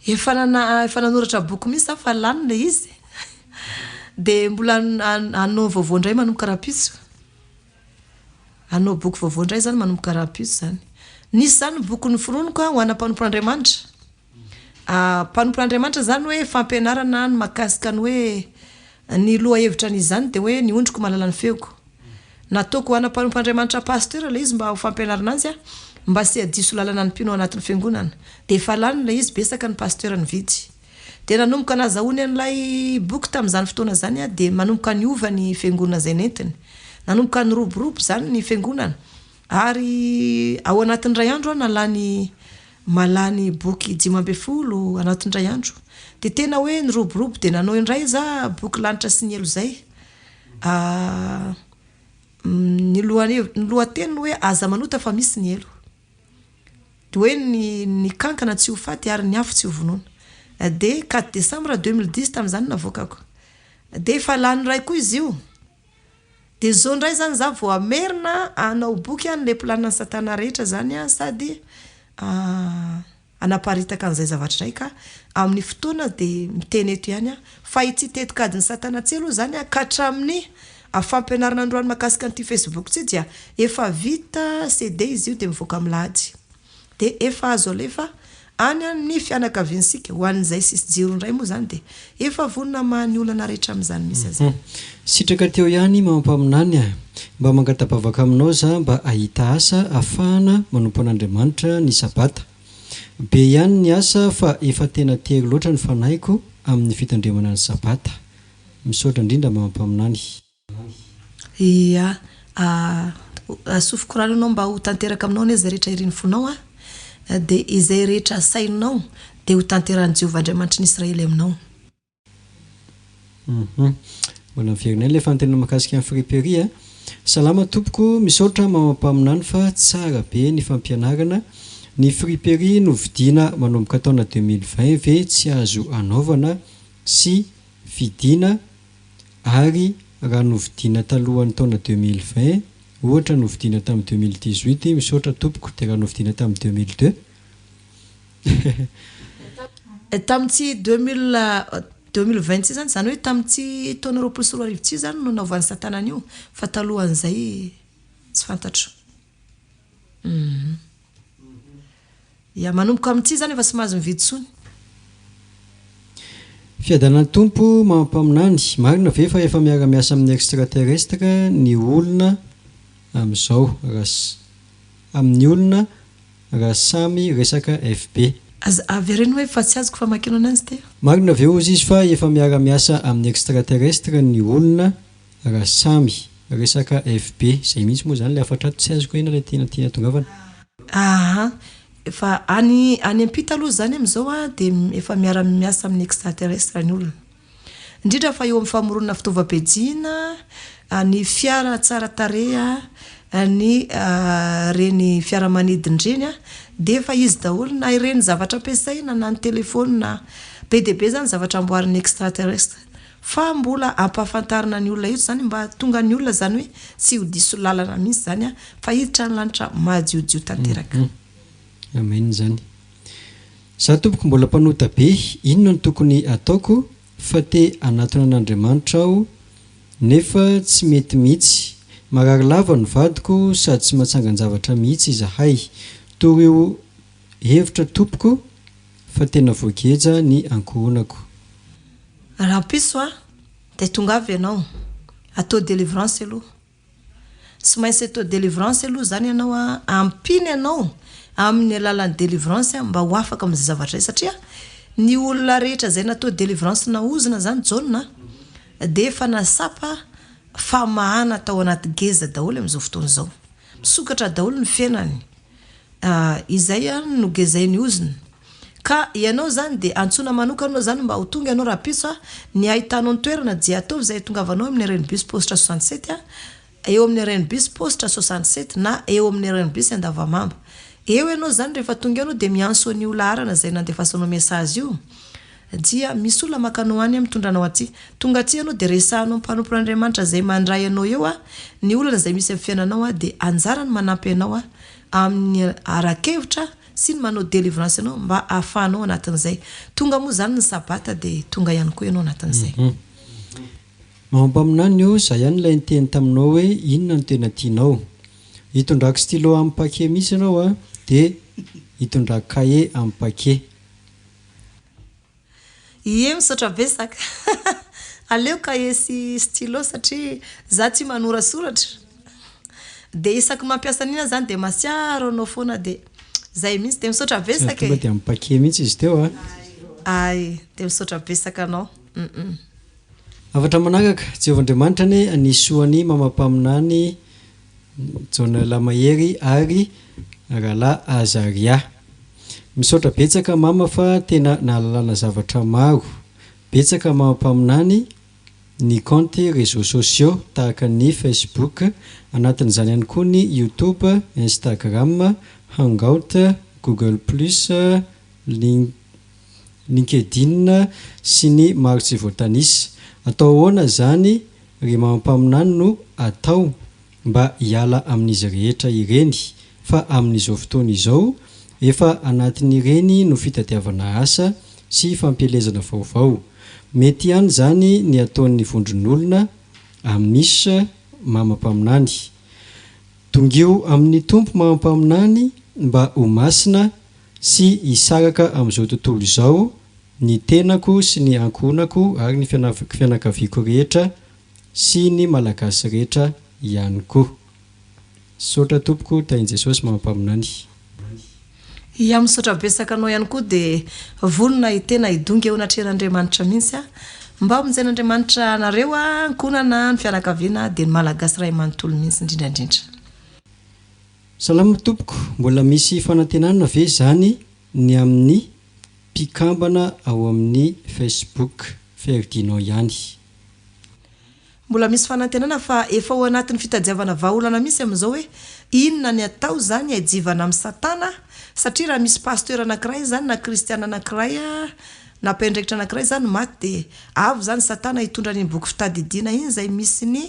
Efa nana efa nanoratra boky mihitsy za fa lany le izy. De mbola hanao vaovao indray manomboka rahampitso. Hanao boky vaovao indray zany manomboka rahampitso zany. Nisy zany ny boky noforoniko ho ana mpanompon'Andriamanitra. Mpanompon'Andriamanitra izany hoe fampianarana ny mahakasika ny hoe ny lohahevitra an'izany dia hoe ny ondriko mahalala ny feoko. Nataoko ho ana mpanompon'Andriamanitra pasteur ilay izy mba ho fampianarana azy mba tsy hadiso lalana ny mpino ao anatin'ny fiangonana. Dia efa lany ilay izy, betsaka ny pasteur nividy. Dia nanomboka nazahoany an'ilay boky tamin'izany fotoana izany dia manomboka niova ny fiangonana izay nentiny. Nanomboka niroborobo izany ny fiangonana. Ary ao anatin'ny iray andro aho nalany Mahalany boky 15 anatin'ny iray andro. Dia tena hoe niroborobo dia nanao indray za boky lanitra sy ny helo izay. Ny lohahev- ny lohateniny hoe aza manota fa misy ny helo. Dia hoe ny ny kankana tsy ho faty ary ny afo tsy ho vonoina. Dia quatre décembre 2010 tamin'izany navoakako. Dia efa lany iray koa izy io. Dia zao indray zany za vao hamerina hanao boky an le planina satana rehetra zany an sady hanaparitaka an'izay zavatra izay ka amin'ny fotoana dia miteny eto ihany aho fa ity tetikadin'i satana tsy aloha zany an ka hatramin'ny fampianarana androany mahakasika an'ity facebook ity dia efa vita CD izy io dia mivoaka amin'ny lahady. Dia efa azo alefa any amin'ny fianakaviansika, ho an'izay sisy jiro indray moa izany dia efa vonona hamaha ny olana rehetra amin'izany mihitsy aza.
Sitraka teo ihany mama mpaminany a! Mba mangata-bavaka aminao za mba ahita asa afahana manompo an'Andriamanitra ny sabata. Be ihany ny asa fa efa tena tery loatra ny fanahiko amin'ny fitandremana ny sabata. Misaotra indrindra mama mpaminany.
Ia. Asofiko rano ianao mba ho tanteraka aminao anie izay rehetra irin'ny fonao a. Dia izay rehetra asainao dia ho tanterahin'i Jehovah Andriamanitry ny Israely aminao.
Hum. Mbola miverina ihany ilay fanontaniana mahakasika ny friperie a. Salama tompoko, misaotra mama mpaminany fa tsara be ny fampianarana. Ny friperie novidiana manomboka taona 2020 ve tsy azo anaovana sy vidiana Ary raha novidiana talohan'ny taona 2020, ohatra novidiana tamin'ny 2018, misaotra tompoko, dia raha novidiana tamin'ny 2002?
Tamin'ity deux mille 2020 ity izany, izany hoe tamin'ity taona 2020 ity izany no nanaovan'i satana an'io, fa talohan'izay tsy fantatro. Hum. Ya, manomboka amin'ity izany efa tsy mahazo mividy intsony.
Fiadanan'ny Tompo maha mpaminany, marina ve fa efa miara miasa amin'ny extraterrestre ny olona amin'izao raha amin'ny olona raha samy resaka FB.
Aza avereno hoe fa tsy azoko famakiana ananjy ty.
Marina ve ozy izy fa efa miara miasa amin'ny extraterrestre ny olona raha samy resaka FB, zay mihitsy moa zany le hafatra ato tsy azoko hoe inona le tiana tiana tongavana.
Aa efa any any ampita aloha izany amin'izao a dia efa miara miasa amin'ny extraterrestre ny olona. Indrindra fa eo amin'ny famoronana fitaovam-piadiana, ny fiara tsara tarehy a, Ny ireny fiaramanidina ireny dia efa izy daholo na ireny zavatra ampiasaina na ny telefaonina. Be dia be izany zavatra amboarin'ny extraterrestre. Fa mbola ampahafantarina ny olona eto izany mba hahatonga ny olona izany hoe tsy ho diso lalana mihitsy izany fa hiditra ny lanitra madiodio tanteraka.
Amen izany. Za tompoko mbola mpanota be, inona no tokony ataoko fa te hanatona an'Andriamanitra aho nefa tsy mety mihitsy, marary lava ny vadiko sady tsy matsangan-javatra mihitsy izahay, torio hevitra tompoko fa tena voageja ny ankohonako.
Rahampitso a, dia tongava ianao, atao délivrance aloha. Tsy maintsy atao délivrance aloha izany ianao a, ampiana ianao amin'ny alalan'ny délivrance mba ho afaka amin'izay zavatra izay satria ny olona rehetra izay natao délivrance naozona izany Jaona dia efa nasapa famahana tao anaty geja daholo amin'izao fotoana izao. Misokatra daholo ny fiainany. Izay no gezain'ny ozona. Ka ianao izany dia antsoina manokana ianao izany mba ho tonga ianao rahampitso a, ny ahitanao ny toerana dia ataovy izay ahatongavanao eo amin'ny arrêt bus paositra 67 a, eo amin'ny arrêt bus paositra 67 na eo amin'ny arrêt bus Andavamamba. Eo ianao izany rehefa tonga eo ianao dia miantso an'io laharana izay nandefasanao message io dia misy olona maka anao any mitondra anao aty. Tonga aty ianao dia resahanao mpanompon'Andriamanitra izay mandray anao eo a, ny olana izay misy amin'ny fiainanao a dia anjarany manampy anao a amin'ny ara-kevitra sy ny manao délivrance anao mba ahafahanao anatin'izay. Tonga moa izany ny sabata dia tonga ihany koa ianao anatin'izay.
Mama mpaminany ô, za ihany ilay niteny taminao hoe inona no tena tianao. Hitondrako stylo amin'ny paquet mihitsy ianao a, dia hitondrako cahier amin'ny paquet.
Ie misaotra betsaka. Aleo cahier sy stylo satria za tia manorasoratra. Dia isaky mampiasa an'iny aho zany dia mahatsiaro anao foana dia zay mihitsy. Dia misaotra
Sady
betsaka
tonga
e.
dia amin'ny paquet mihitsy izy teo a.
Ay, dia misaotra betsaka anao. Humm.
Hafatra manaraka, Jehovah Andriamanitra anie hanisy soa an'i Mama Mpaminany Jaona Lamahery ary Rahalahy Azaria. Misaotra betsaka Mama fa tena nahalalana zavatra maro. Betsaka Mama Mpaminany ny compte réseaux sociaux tahaka ny Facebook, anatin'izany ihany koa ny YouTube, Instagram, Hangout, Google plus, Link. LinkedIn sy ny maro tsy voatanisa. Atao ahoana izany ry mama mpaminany no atao mba hiala amin'izy rehetra ireny fa amin'izao fotoana izao efa anatin'ireny no fitadiavana asa sy fampielezana vaovao. Mety ihany izany ny ataon'ny vondron'olona Amish mama mpaminany. Dongio amin'ny Tompo mama mpaminany mba ho masina sy hisaraka amin'izao tontolo izao ny tenako sy ny ankohonako ary ny fianakaviako rehetra sy ny Malagasy rehetra ihany koa. Misaotra tompoko tahin'i Jesosy mama mpaminany.
Ia misaotra betsaka anao ihany koa dia vonona hitena hidongy eo anatrehan'Andriamanitra mihitsy aho mba hamonjen'Andriamanitra anareo ankohonana ny fianakaviana dia ny Malagasy ray manontolo mihitsy indrindra indrindra.
Salama tompoko, mbola misy fanantenana ve zany ny amin'ny mpikambana ao amin'ny Facebook Ferdinand ihany?
Mbola misy fanantenana fa efa ao anatin'ny fitadiavana vahaolana mihitsy amin'izao hoe inona ny atao izany hiadivana amin'i satana satria raha misy pasteur anankiray izany na kristiana anankiray na mpiandraikitra anankiray izany maty dia avy izany satana hitondra an'iny boky fitadidiana iny izay misy ny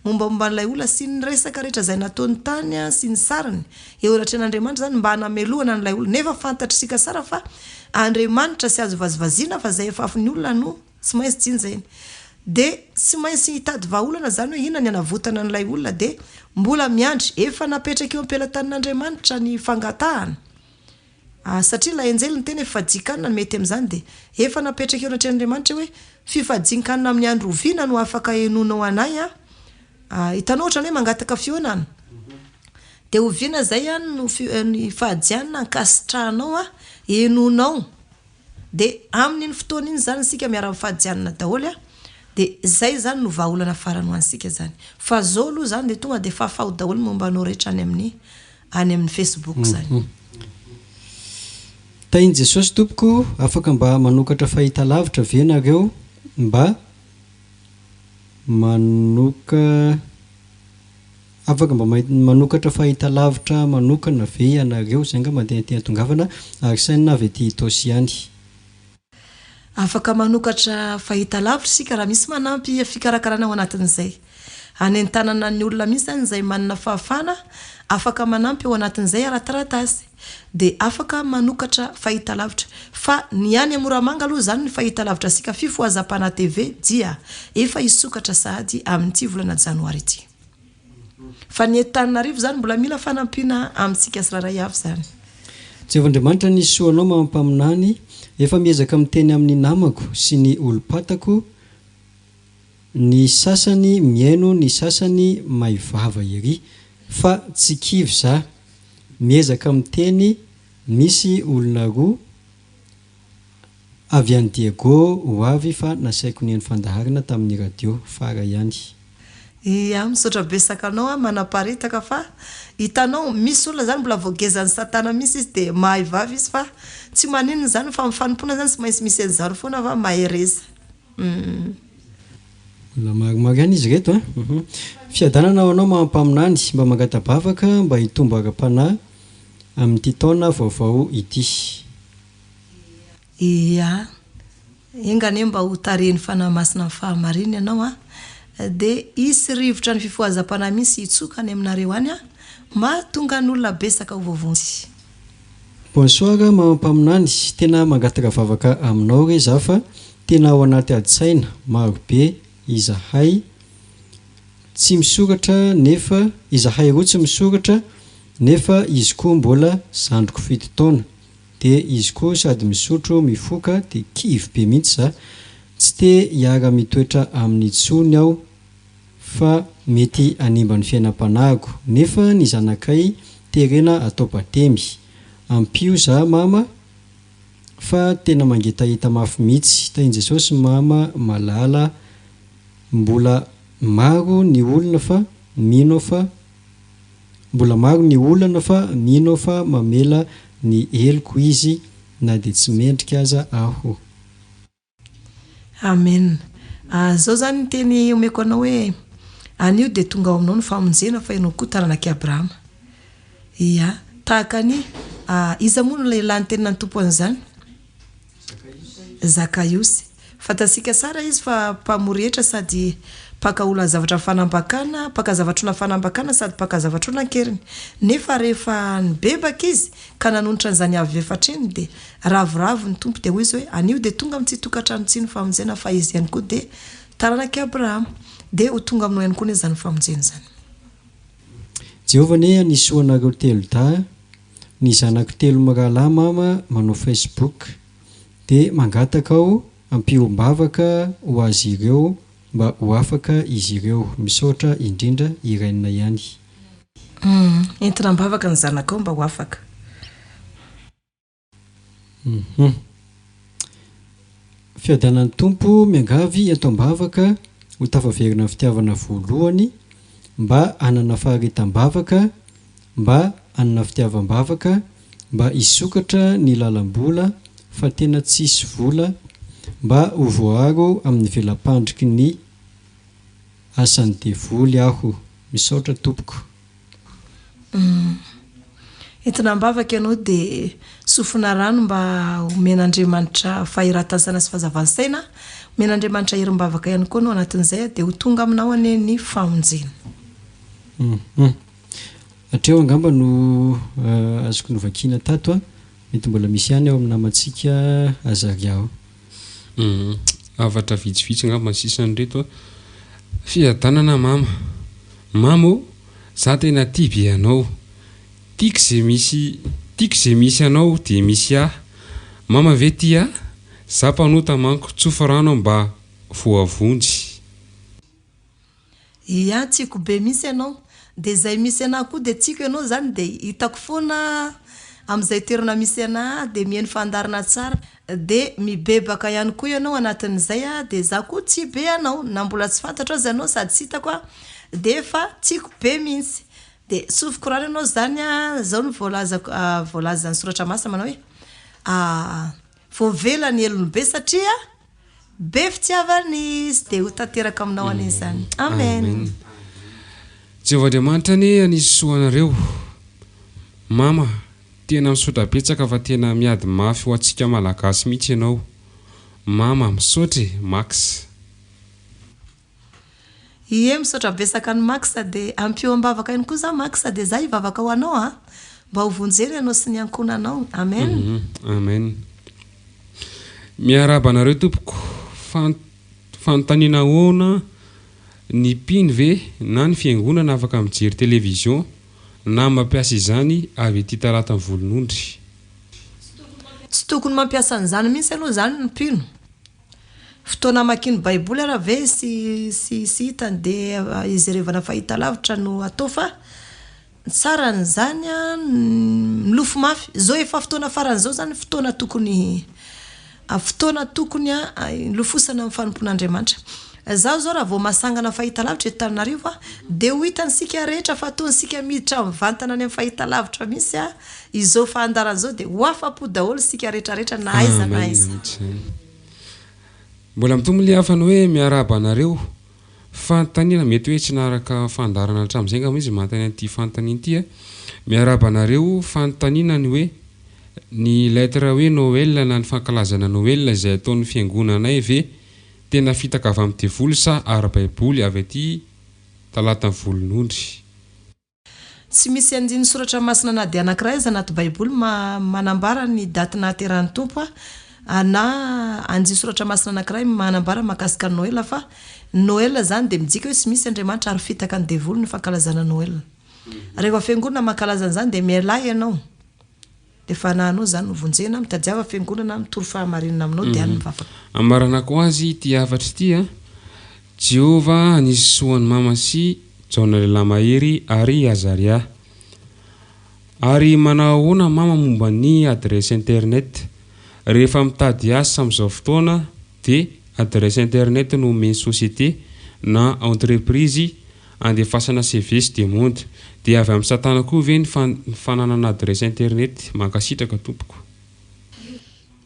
mombamomba an'ilay olona sy ny resaka rehetra izay nataony tany sy ny sariny eo anatrehan'Andriamanitra izany mba hanamelohana an'ilay olona nefa fantatr'isika tsara fa Andriamanitra tsy azo vazivaziana fa izay afafin'ny olona no tsy maintsy jinjainy dia tsy maintsy hitady vahaolana izany hoe inona ny hanavotana an'ilay olona dia mbola miandry efa napetraka eo am-pelatanan'Andriamanitra ny fangatahana Ah, satria ilay anjely niteny hoe fifadian-kanina no mety amin'izany dia efa napetraka eo anatrehan'Andriamanitra hoe fifadian-kanina amin'ny andro oviana no afaka henoinao anay an? Ah, hitanao ohatran'ny hoe mangataka fihaonana. Dia oviana izay an no fi- ny fahadianina ankasitrahanao an, henoinao. Dia amin'iny fotoana iny izany isika miara-mifadianina daholo an, dia izay izany no vahaolana farany ho antsika izany. Fa izao aloha izany dia tonga dia fafaho daholo ny momba anao rehetra any amin'ny any amin'ny Facebook zany.
Tahin'i Jesosy tompoko, afaka mba manokatra fahitalavitra ve nareo mba manoka. Afaka mba manokatra fahitalavitra manokana ve ianareo? Izay angamba no tena tiana tongavana. Arsène avy aty Itaosy ihany.
Afaka manokatra fahitalavitra isika raha misy manampy fikarakarana ao anatin'izay. Hanentanana ny olona mihitsy izany izay manana fahafahana afaka manampy ao anatin'izay ara-taratasy. Dia afaka manokatra fahitalavitra. Fa ny any Moramanga aloha izany ny fahitalavitra isika Fifohazam-panahy TV dia efa hisokatra sahady amin'ity volana janoary ity. Fa ny eto Tananarivo izany mbola mila fanampiana amintsika tsirairay avy izany.
Jehovah Andriamanitra ny soa anao mama mpaminany, efa miezaka miteny amin'ny namako sy ny olom-patako, ny sasany mihaino ny sasany may vava ery, fa tsy kivy za, miezaka miteny, misy olona roa Avy any Diego ho avy fa nasaiko nihaino fandaharana tamin'ny radio fara ihany.
Ia, misaotra betsaka anao aho manaparitaka fa hitanao misy olona zany mbola voagezan'i satana mihitsy izy dia mahay vava izy fa tsy maninona izany fa amin'ny fanompoana zany tsy maintsy misy an'izany foana fa mahereza humm.
Mbola maromaro ihany izy ireto an! Fiadanana ho anao maha mpaminany, mba mangata-bavaka mba hitombo ara-panahy amin'ity taona vaovao ity.
Ia. Enga anie mba ho tarihin'ny Fanahy Masina amin'ny fahamarinana ianao an! Dia hisy rivotra ny fifohazam-panahy mihitsy hitsoka any aminareo any an! Mahatonga ny olona betsaka ho voavonjy.
Bonsoir mama mpaminany, tena mangataka vavaka aminao re za fa tena ao anaty adi-tsaina maro be izahay tsy misoratra nefa izahay roa tsy misoratra nefa izy koa mbola zandriko fito taona de izy koa sady misotro mifoka de kivy be mihitsy za, tsy te hiara mitoetra aminy tsony aho fa mety hanimba ny fiainam-panahiko nefa ny zanakay terena atao batemy, ampio za mama fa tena mangetaheta mafy mihitsy, tahin'Jesosy mama malala mbola maro ny olona fa mino aho fa Mbola maro ny olana fa mino aho fa mamela ny heloko izy na dia tsy mendrika aza aho.
Amen. Zao zany ny teny omeko anao hoe anio dia tonga ao aminao ny famonjena fa ianao koa taranak'i Abrahama. Ia. Tahaka an'i iza moa no lehilahy niteny nantompo an'izany? Zakaiosy. Fantatsika tsara izy fa mpamory hetra sady mpaka olona zavatra fanambakana, mpaka zavatr'olona fanambakana sady mpaka zavatr'olona an-keriny. Nefa rehefa nibebaka izy ka nanonitra an'izany avy efatra iny dia ravoravo ny Tompo dia hoy izy hoe anio dia tonga amin'ity tokantrano ity ny famonjena fa izy ihany koa dia taranak'i Abrahama. Dia ho tonga aminao ihany koa anie izany famonjena izany.
Jehovah anie hanisoa anareo telodahy Ny zanako telo mirahalahy mama manao facebook de mangataka aho ampiombavaka ho azy ireo mba ho afaka izy ireo. Misaotra indrindra Irène ihany.
Humm entina ambavaka ny zanakao mba ho afaka.
Humm. Fiadanan'ny Tompo miangavy ento am-bavaka ho tafaverina amin'ny fitiavana voalohany mba hanana faharetam-bavaka mba hanana fitiavam-bavaka mba hisokatra ny lalam-bola fa tena tsisy vola mba ho voaaro amin'ny vela-pandriky ny asan'ny devoly aho. Misaotra tompoko.
Humm. Entina am-bavaka ianao dia sofina rano mba homen'Andriamanitra fahiratan-tsaina sy fahazavan-tsaina, omen'Andriamanitra herim-bavaka ihany koa ianao anatin'izay dia ho tonga aminao anie ny famonjena.
Humm. Hatreo angamba no azoko novakiana tato a. Mety mbola misy ihany ao amin'ny namantsika Azaria ao.
Humm. Hafatra vitsivitsy angamba ny sisan'ireto a. Fiadanana mama. Mama ô, za tena tia be anao. Tiako ze misy tiako ze misy anao de misy ahy. Mama ve tia ahy? Za mpanota manko, tsofy rano aho mba voavonjy.
Ia, tiako be mihitsy ianao. Dia izay misy anah koa dia tiako ianao izany dia hitako foana amin'izay toerana misy anah dia mihaino fandaharana tsara. Dia mibebaka ihany koa ianao anatin'izay a, dia za koa tia be anao na mbola tsy fantatro aza ianao sady tsy hitako a, dia efa tiako be mihitsy. Dia sofiko rano ianao izany a, izao no voalazako voalazan'ny soratra masina manao hoe voavela ny helony be satria be fitiavana izy, dia ho tanteraka aminao anie izany. Amen.
Jehovah Andriamanitra anie hanisy soa anareo. Mama, tena misaotra betsaka fa tena miady mafy ho antsika Malagasy mihitsy ianao. Mama, misaotra e! Max.
Ie misaotra betsaka an'i Max de ampio ambavaka ihany koa za Max de za hivavaka ho anao a! Mba ho vonjena ianao sy ny ankohonanao. Amen.
Amen. Miarahaba anareo tompoko. Fanontaniana ahoana ny mpino ve na ny fiangonana afaka mijery television na mampiasa izany avy ety Talatan'ny Volonondry?
Tsy tokony mampiasa an'izany mihitsy aloha izany ny mpino. Fotoana hamakiany baiboly ara ve sy sy sy hitany dia ijerevana fahitalavitra no atao fa ny tsara an'izany an milofo mafy, izao efa fotoana farany izao izany fotoana tokony fotoana tokony hilofosana amin'ny fanompoan'Andriamanitra. Izaho izao raha vao masangana fahitalavitra eto Tananarivo aho dia ho hitantsika rehetra fa ataontsika miditra mivantana any amin'ny fahitalavitra mihitsy aho izao fandaharana izao dia ho afa-po daholo isika rehetra rehetra na aiza na
Amen
aiza.
mihitsy izany. Mbola mitombo le hafany hoe miarahaba anareo. Fanontaniana, mety hoe tsy naharaka fandaharana hatramin'izay angamba izy manontany an'ity fanontaniana ity a. Miarahaba anareo, fanontaniana ny hoe ny lettre hoe Noël na ny fankalazana Noël izay ataon'ny fiangonanay ve tena fitaka avy amin'ny devoly sa ara-baiboly avy aty Talatan'ny Volonondry?
Tsy misy andininy soratra masina na dia anankiray aza anaty baiboly manambara ny daty nahaterahan'ny Tompo na andininy soratra masina anankiray manambara mahakasika ny Noël fa Noël izany dia midika hoe tsy misy Andriamanitra ary fitaka ny devoly ny fankalazana Noël. Rehefa fiangonana mankalaza an'izany dia mialà ianao. Dia fanahinao izany no vonjena, mitadiava fiangonana mitory fahamarinana aminao dia any mivavaka.
Amaranako azy ity hafatra ity a! Jehovah hanisy soa an'i Mama sy Jaona lehilahy mahery ary Azaria. Ary manao ahoana Mama momba ny adresse internet? Rehefa mitady asa amin'izao fotoana dia adresse internet no omen'ny société na entreprise Andefasana CV sy demande. Dia avy amin'i satana koa ve ny fananana adresse internet? Mankasitraka tompoko.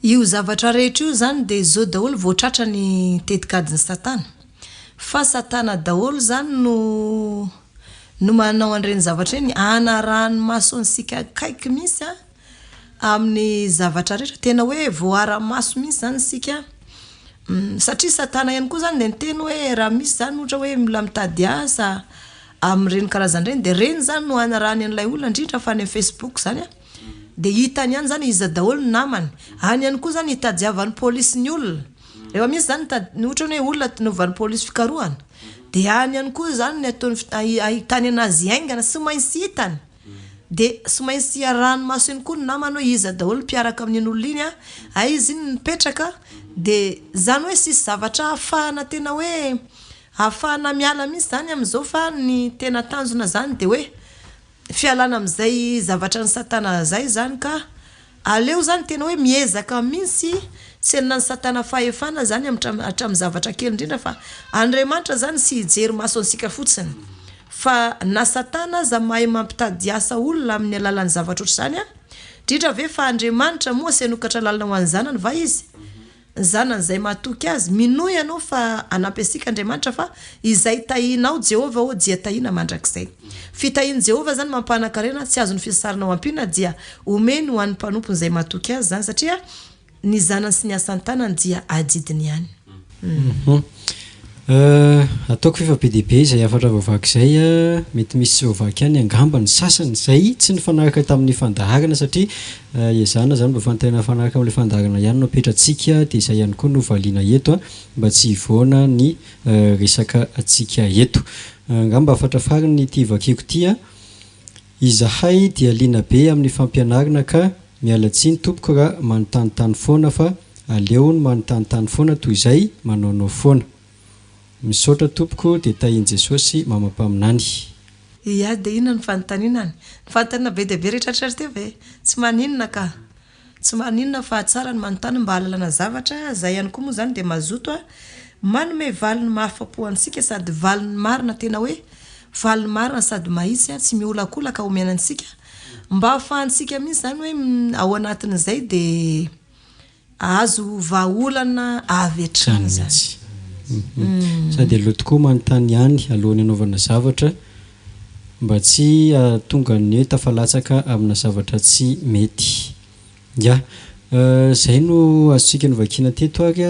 Io zavatra rehetra io zany dia zao daholo vao tratra ny tetikadin'i satana. Fa satana daholo zany no no manao an'ireny zavatra ireny hanarahany maso antsika akaiky mihitsy an. amin'ny zavatra rehetra, tena hoe voaara-maso mihitsy izany isika, satria satana ihany koa izany dia niteny hoe raha misy izany ohatra hoe mila mitady asa amin'ireny karazana ireny dia ireny izany no hanarahany an'ilay olona, indrindra fa any amin'ny facebook izany an, dia hitany ihany izany iza daholo ny namany, any ihany koa izany hitadiavan'ny polisy ny olona, rehefa misy izany mitady ohatra hoe olona novan'ny polisy fikarohana dia any ihany koa izany ny ataony ahitany an'azy haingana, tsy maintsy hitany. Dia tsy maintsy iarahany maso ihany koa ny namany hoe iza daholo ny mpiaraka amin'iny olona iny an, aiza iny no mipetraka, dia izany hoe tsisy zavatra ahafahana tena hoe ahafahana miala mihitsy izany amin'izao fa ny tena tanjona izany dia hoe fialana amin'izay zavatra an'i satana izay izany ka Aleo zany tena hoe miezaka mintsy tsy hananan'i satana fahefana zany hatramin'ny zavatra kely indrindra fa Andriamanitra zany tsy hijery maso antsika fotsiny fa na satana aza mahay mampitady asa olona amin'ny alalan'ny zavatra ohatr'izany an! Indrindra ve fa Andriamanitra moa tsy hanokatra lalana ho an'ny zanany va izy? Ny zanany izay matoky azy. Minoa ianao fa hanampy antsika Andriamanitra fa izay tahinao Jehovah ô dia tahina mandrakizay. Fitahian'i Jehovah izany mampanan-karena tsy azon'ny fisarina ho ampiana dia omeny ho an'ny mpanompony izay matoky azy izany satria ny zanany sy ny asan-tanany dia adidiny ihany.
Ataoko fa efa be dia be izay hafatra voavaky izay, mety misy tsy voavaky ihany angamba ny sasany izay tsy nifanaraka tamin'ny fandaharana satria ezahana izany mba fanontaniana mifanaraka amin'ilay fandaharana ihany no apetratsika dia izay ihany koa no valiana eto mba tsy hivoana ny resaka antsika eto. Angamba hafatra farany ity vakiako ity an! Izahay dia liana be amin'ny fampianarana ka miala tsiny tompoko raha manontanintany foana fa aleony manontanintany foana toy izay manaonao foana. Misaotra tompoko dia tahin'i Jesosy mama mpaminany.
Ia dia inona no fanontaniana any? Ny fanontaniana be dia be rehetra hatratr'izay teo ve? Tsy maninona ka. Tsy maninona fa tsara ny manontany mba hahalalana zavatra, za ihany koa moa zany dia mazoto a manome valiny mahafapo antsika sady valiny marina tena hoe valiny marina sady mahitsy a tsy miolakolaka omena antsika mba ahafahantsika mihitsy zany hoe ao anatin'izay dia ahazo vahaolana avy hatrany
Zany mihitsy. Sady aleo tokoa manontany ihany alohan'ny hanaovana zavatra. mba tsy hahatonga ny hoe tafalatsaka amina zavatra tsy mety. Ya. Izay no azontsika novakiana teto ary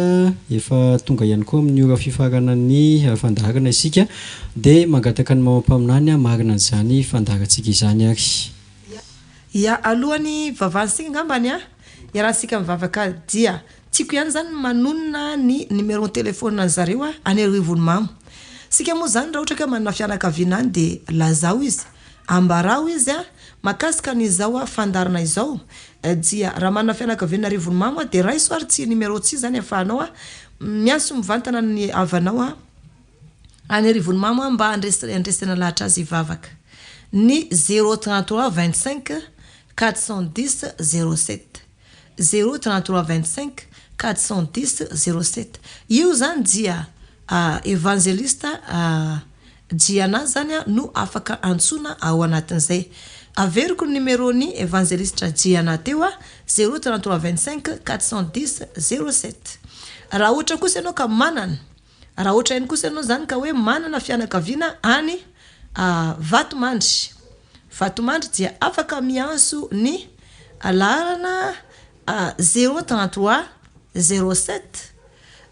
efa tonga ihany koa amin'ny ora fifaranan'ny fandaharana isika dia mangataka ny mama mpaminany hamarina an'izany fandaharantsika izany ary.
Ya, alohan'ny hivavahantsika angambany an, iarahantsika mivavaka dia tiako ihany izany ny manonona ny numéro téléphone an'zareo any Arivonimamo. Isika moa izany raha ohatra ka manana fianakaviana any dia lazao izy, ambarao izy an, mahakasika an'izao fandaharana izao dia raha manana fianakaviana Arivonimamo an dia raiso ary tsy numéro tsy izany ahafahanao miantso mivantana ny havanao any Arivonimamo mba handresena lahatra azy hivavaka. Ny zéro 33 25 410 07. Zéro 33 25 410 07. Io izany dia evanjelista Jiana izany no afaka antsoina ao anatin'izay. Averiko ny numéro-n'ny evanjelistra Jiana teo, zéro 33 25 410 07. Raha ohatra kosa ianao ka manana Raha ohatra ihany kosa ianao izany ka hoe manana fianakaviana any Vatomandry, Vatomandry dia afaka miantso ny laharana zéro 33 07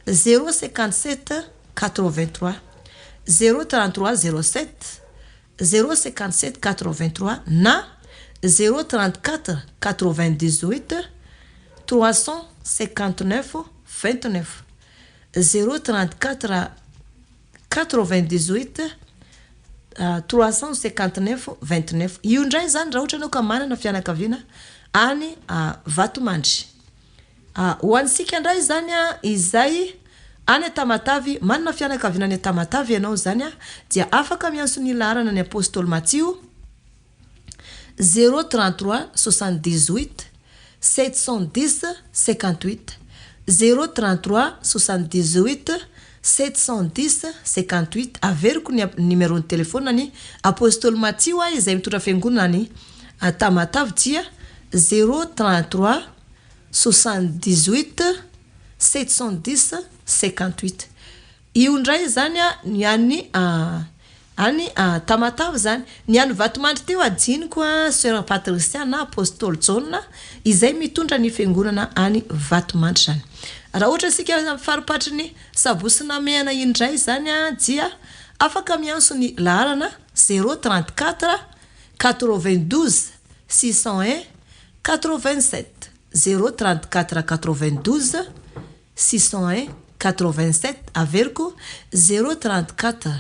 zéro 57 83, zéro 33 07 zéro 57 83 na zéro 34 98 359 29. Zéro 34 98 359 29. Io indray izany raha ohatra ianao ka manana fianakaviana any Vatomandry. Ho antsika indray izany izay any Tamatavy, manana fianakaviana any Tamatavy ianao izany dia afaka miantso ny laharana ny Apostoly Matio, Zéro 33 78 710 58 Zéro 33 78 710 58 Averiko ny numéro-n'ny téléphone ny Apostoly Matio aho izay mitondra fiangonana any Tamatave dia zéro 33 78 710 58 Io indray izany ny any any Tamatave izany. Ny any Vatomandry teo adinoko Soeur Patricia na Apostoly Jaona izay mitondra ny fiangonana any Vatomandry izany. Raha ohatra isika amin'ny faripatry ny Sabotsy Namehana indray izany dia afaka miantso ny laharana zéro 34 92 601 87, zéro 34 92 601 87 averiko zéro 34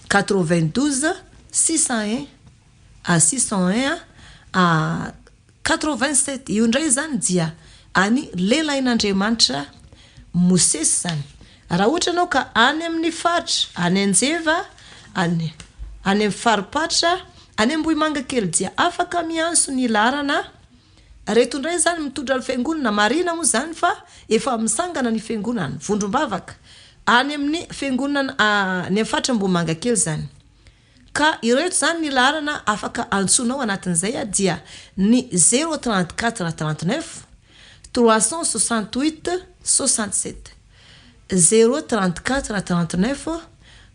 92 601 à 601 à 87 io indray izany dia any lehilahin'Andriamanitra Mosesy izany raha ohatra ianao ka any amin'ny faritra any Anjeva any any amin'ny faripatra any Ambohimangakely dia afaka miantso ny laharana Reto indray izany mitondra ny fiangonana, marihina moa izany fa efa misangana ny fiangonana, vondrom-bavaka, any amin'ny fiangonana any amin'ny faritra Ambohimangakely izany. Ka ireto izany ny laharana afaka antsoinao anatin'izay dia ny zéro 34 39 368 67, zéro 34 39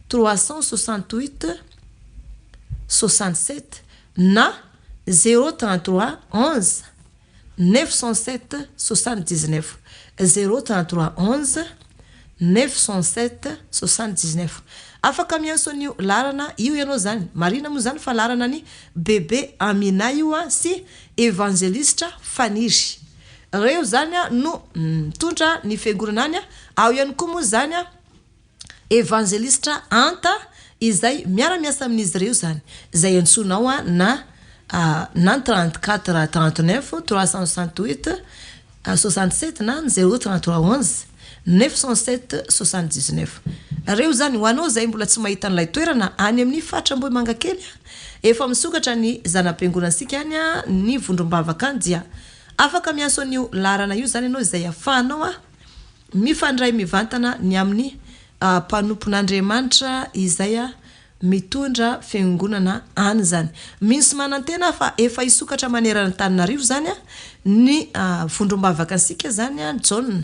368 67 na Zéro 33 11 907 79 Zéro 33 11 907 79 Afaka miantso an'io laharana io ianao izany. Marihina moa izany fa laharana an'i Bebe Amina io sy Evanjelistra Faniry. Ireo izany no mitondra ny fiangonana any. Ao ihany koa moa izany Evanjelistra Anta izay miara-miasa amin'izy ireo izany, izay antsoinao na na ny 34 39 368 67 na ny 0 33 11 907 79. Ireo izany, ho anao izay mbola tsy mahita an'ilay toerana any amin'ny faritra Ambohimangakely, efa misokatra ny zana-piangonantsika any, ny vondrom-bavaka any dia afaka miantso an'io laharana io izany ianao izay ahafahanao Mifandray mivantana ny amin'ny mpanompon'Andriamanitra izay mitondra fiangonana any izany. Mino sy manantena aho fa efa hisokatra manerana Antananarivo izany ny vondrom-bavaka antsika izany Jaona.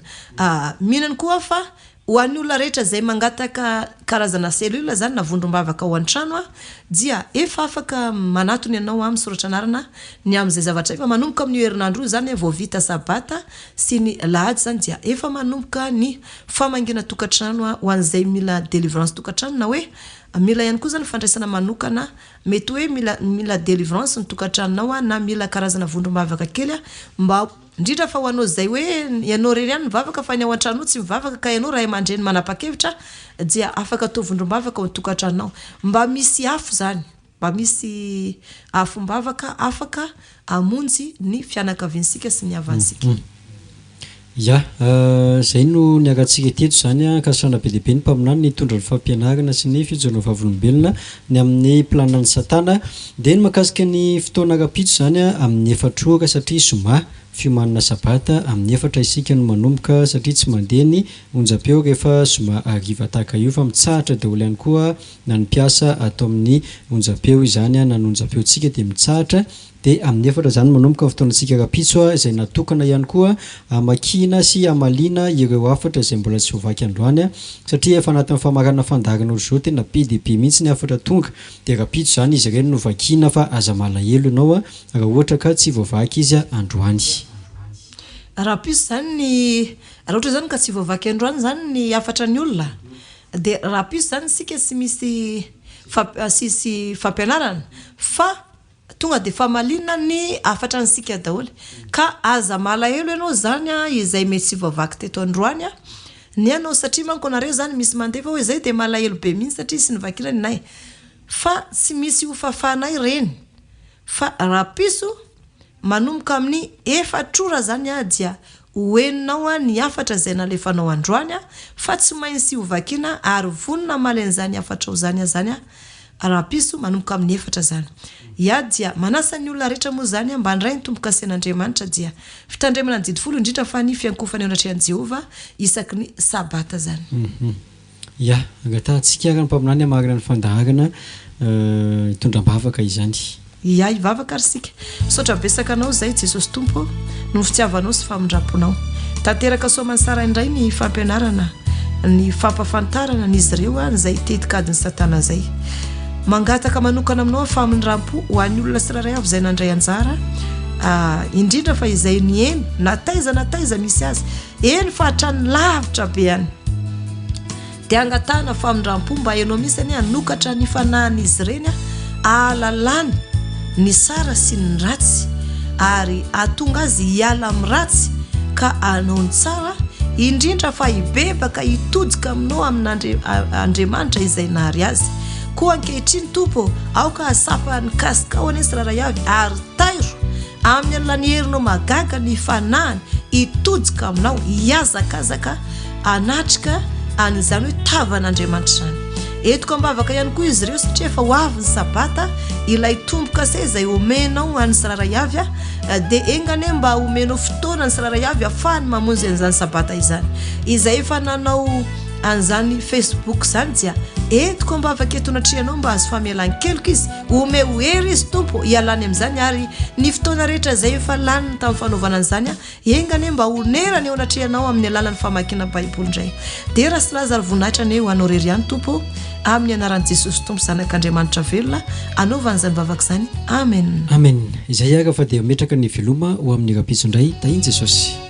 Mino ihany koa aho fa ho an'ny olona rehetra izay mangataka. karazana cellule zany na vondrom-bavaka ao an-trano dia efa afaka manatona ianao misoratra anarana ny amin'izay zavatra efa manomboka amin'io herinandro io zany vao vita sabata sy ny lahady zany dia efa manomboka ny famangiana tokantrano ho an'izay mila délivrance tokantrano na hoe mila ihany koa zany fandraisana manokana. Mety hoe mila mila délivrance ny tokantranonao na mila karazana vondrom-bavaka kely mba indrindra fa ho anao izay hoe ianao irery ihany mivavaka fa ny ao an-trano tsy mivavaka ka ianao ray aman-dreny manapa-kevitra dia afaka atao vondrom-bavaka ao an-tokantranonao. Mba misy afo izany, mba misy afom-bavaka afaka hamonjy ny fianakaviansika sy ny havantsika.
Ya, izay no niarantsika teto izany an, ankasitrahana be dia be ny mpaminany nitondra ny fampianarana sy ny fijoroana vavolombelona ny amin'ny planan'i satana. Dia ny mahakasika ny fotoana rahampitso izany an, amin'ny efatra ora satria zoma, fiomanana sabata, amin'ny efatra isika no manomboka satria tsy mandeha ny onjam-peo rehefa zoma hariva tahaka io fa mitsahatra daholo ihany koa na ny mpiasa ato amin'ny onjam-peo izany na ny onjam-peontsika dia mitsahatra Dia amin'ny efatra izany manomboka ny fotoanantsika rahampitso izay natokana ihany koa hamakiana sy hamaliana ireo hafatra izay mbola tsy voavaky androany satria efa anatin'ny famaranana fandaharana ohatr'izao tena be dia be mihitsy ny hafatra tonga dia rahampitso izany izy ireny no vakiana fa aza malahelo ianao raha ohatra ka tsy voavaky izy androany.
Rahampitso izany ny raha ohatra izany ka tsy voavaky androany izany ny hafatra ny olona dia rahampitso izany isika tsy misy tsisy fampianarana fa Tonga dia famaliana ny hafatra antsika daholo. Ka aza malahelo ianao zany an, izay mety tsy voavaky teto androany an, ny anao satria manko nareo zany misy mandefa hoe zay dia malahelo be mihitsy satria tsy novakiana ny nay. Fa tsy misy ho fafanay reny fa rahapiso manomboka amin'ny efatr'ora zany an dia ho henonao an ny hafatra izay nalefanao androany an fa tsy maintsy ho vakiana ary vonona hamaly an'izany hafatrao zany aho zany an Rahampitso manomboka amin'ny efatra izany. Ia dia manasa ny olona rehetra moa izany mba handray ny tombo-kasen'Andriamanitra dia fitandremana ny didy folo indrindra fa ny fiankofana eo anatrehan'i Jehovah isaky ny Sabata izany.
Ia, angatahantsika ary ny mpaminany hamarana ny fandaharana hitondra am-bavaka izany.
Ia, hivavaka ary isika. Misaotra betsaka anao izay Jesosy Tompo ô, noho ny fitiavanao sy famindramponao. Tanteraka soamansara indray ny fampianarana, ny fampafantarana an'izy ireo an'izay tetikadin'i Satana izay. Mangataka manokana aminao aho famindrampo ho an'ny olona tsirairay avy izay nandray anjara, indrindra fa izay niheno na taiza na taiza misy azy, eny fa hatrany lavitra be any. Dia angatahana famindrampo mba ianao mihitsy anie hanokatra ny fanahin'izy ireny ahalalany ny tsara sy ny ratsy ary hahatonga azy hiala amin'ny ratsy ka hanao ny tsara indrindra fa hibebaka hitodika aminao amin'Andriamanitra izay nahary azy. Koa ankehitriny Tompo ô, aoka hahatsapa ny kasikao anie tsirairay avy ary tairo Amin'ny alalan'ny herinao mahagaga ny fanahiny hitodika aminao, hihazakazaka hanatrika an'izany hoe tavan'Andriamanitra izany. Entiko am-bavaka ihany koa izy ireo satria efa ho avy ny Sabata, ilay tombo-kase izay omenao ho an'ny tsirairay avy, dia enga anie mba homenao fotoana ny tsirairay avy hahafahany mamonjy an'izany Sabata izany. Izay efa nanao an'izany Facebook izany dia entiko am-bavaka eto anatrehanao mba hahazo famelan-keloka izy, Omeo hery izy Tompo hialany amin'izany ary ny fotoana rehetra izay efa laniny tamin'ny fanaovana an'izany enga anie mba honerany eo anatrehanao amin'ny alalan'ny famakiana baiboly indray. Dera sy laza ary voninahitra anie ho anao irery ihany Tompo ô, amin'ny anaran'i Jesosy Tompo Zanak'Andriamanitra velona anaovana izany vavaka izany. Amen.
Amen. Izay ary fa dia mametraka ny veloma ho amin'ny rahampitso indray. Tahin'i Jesosy.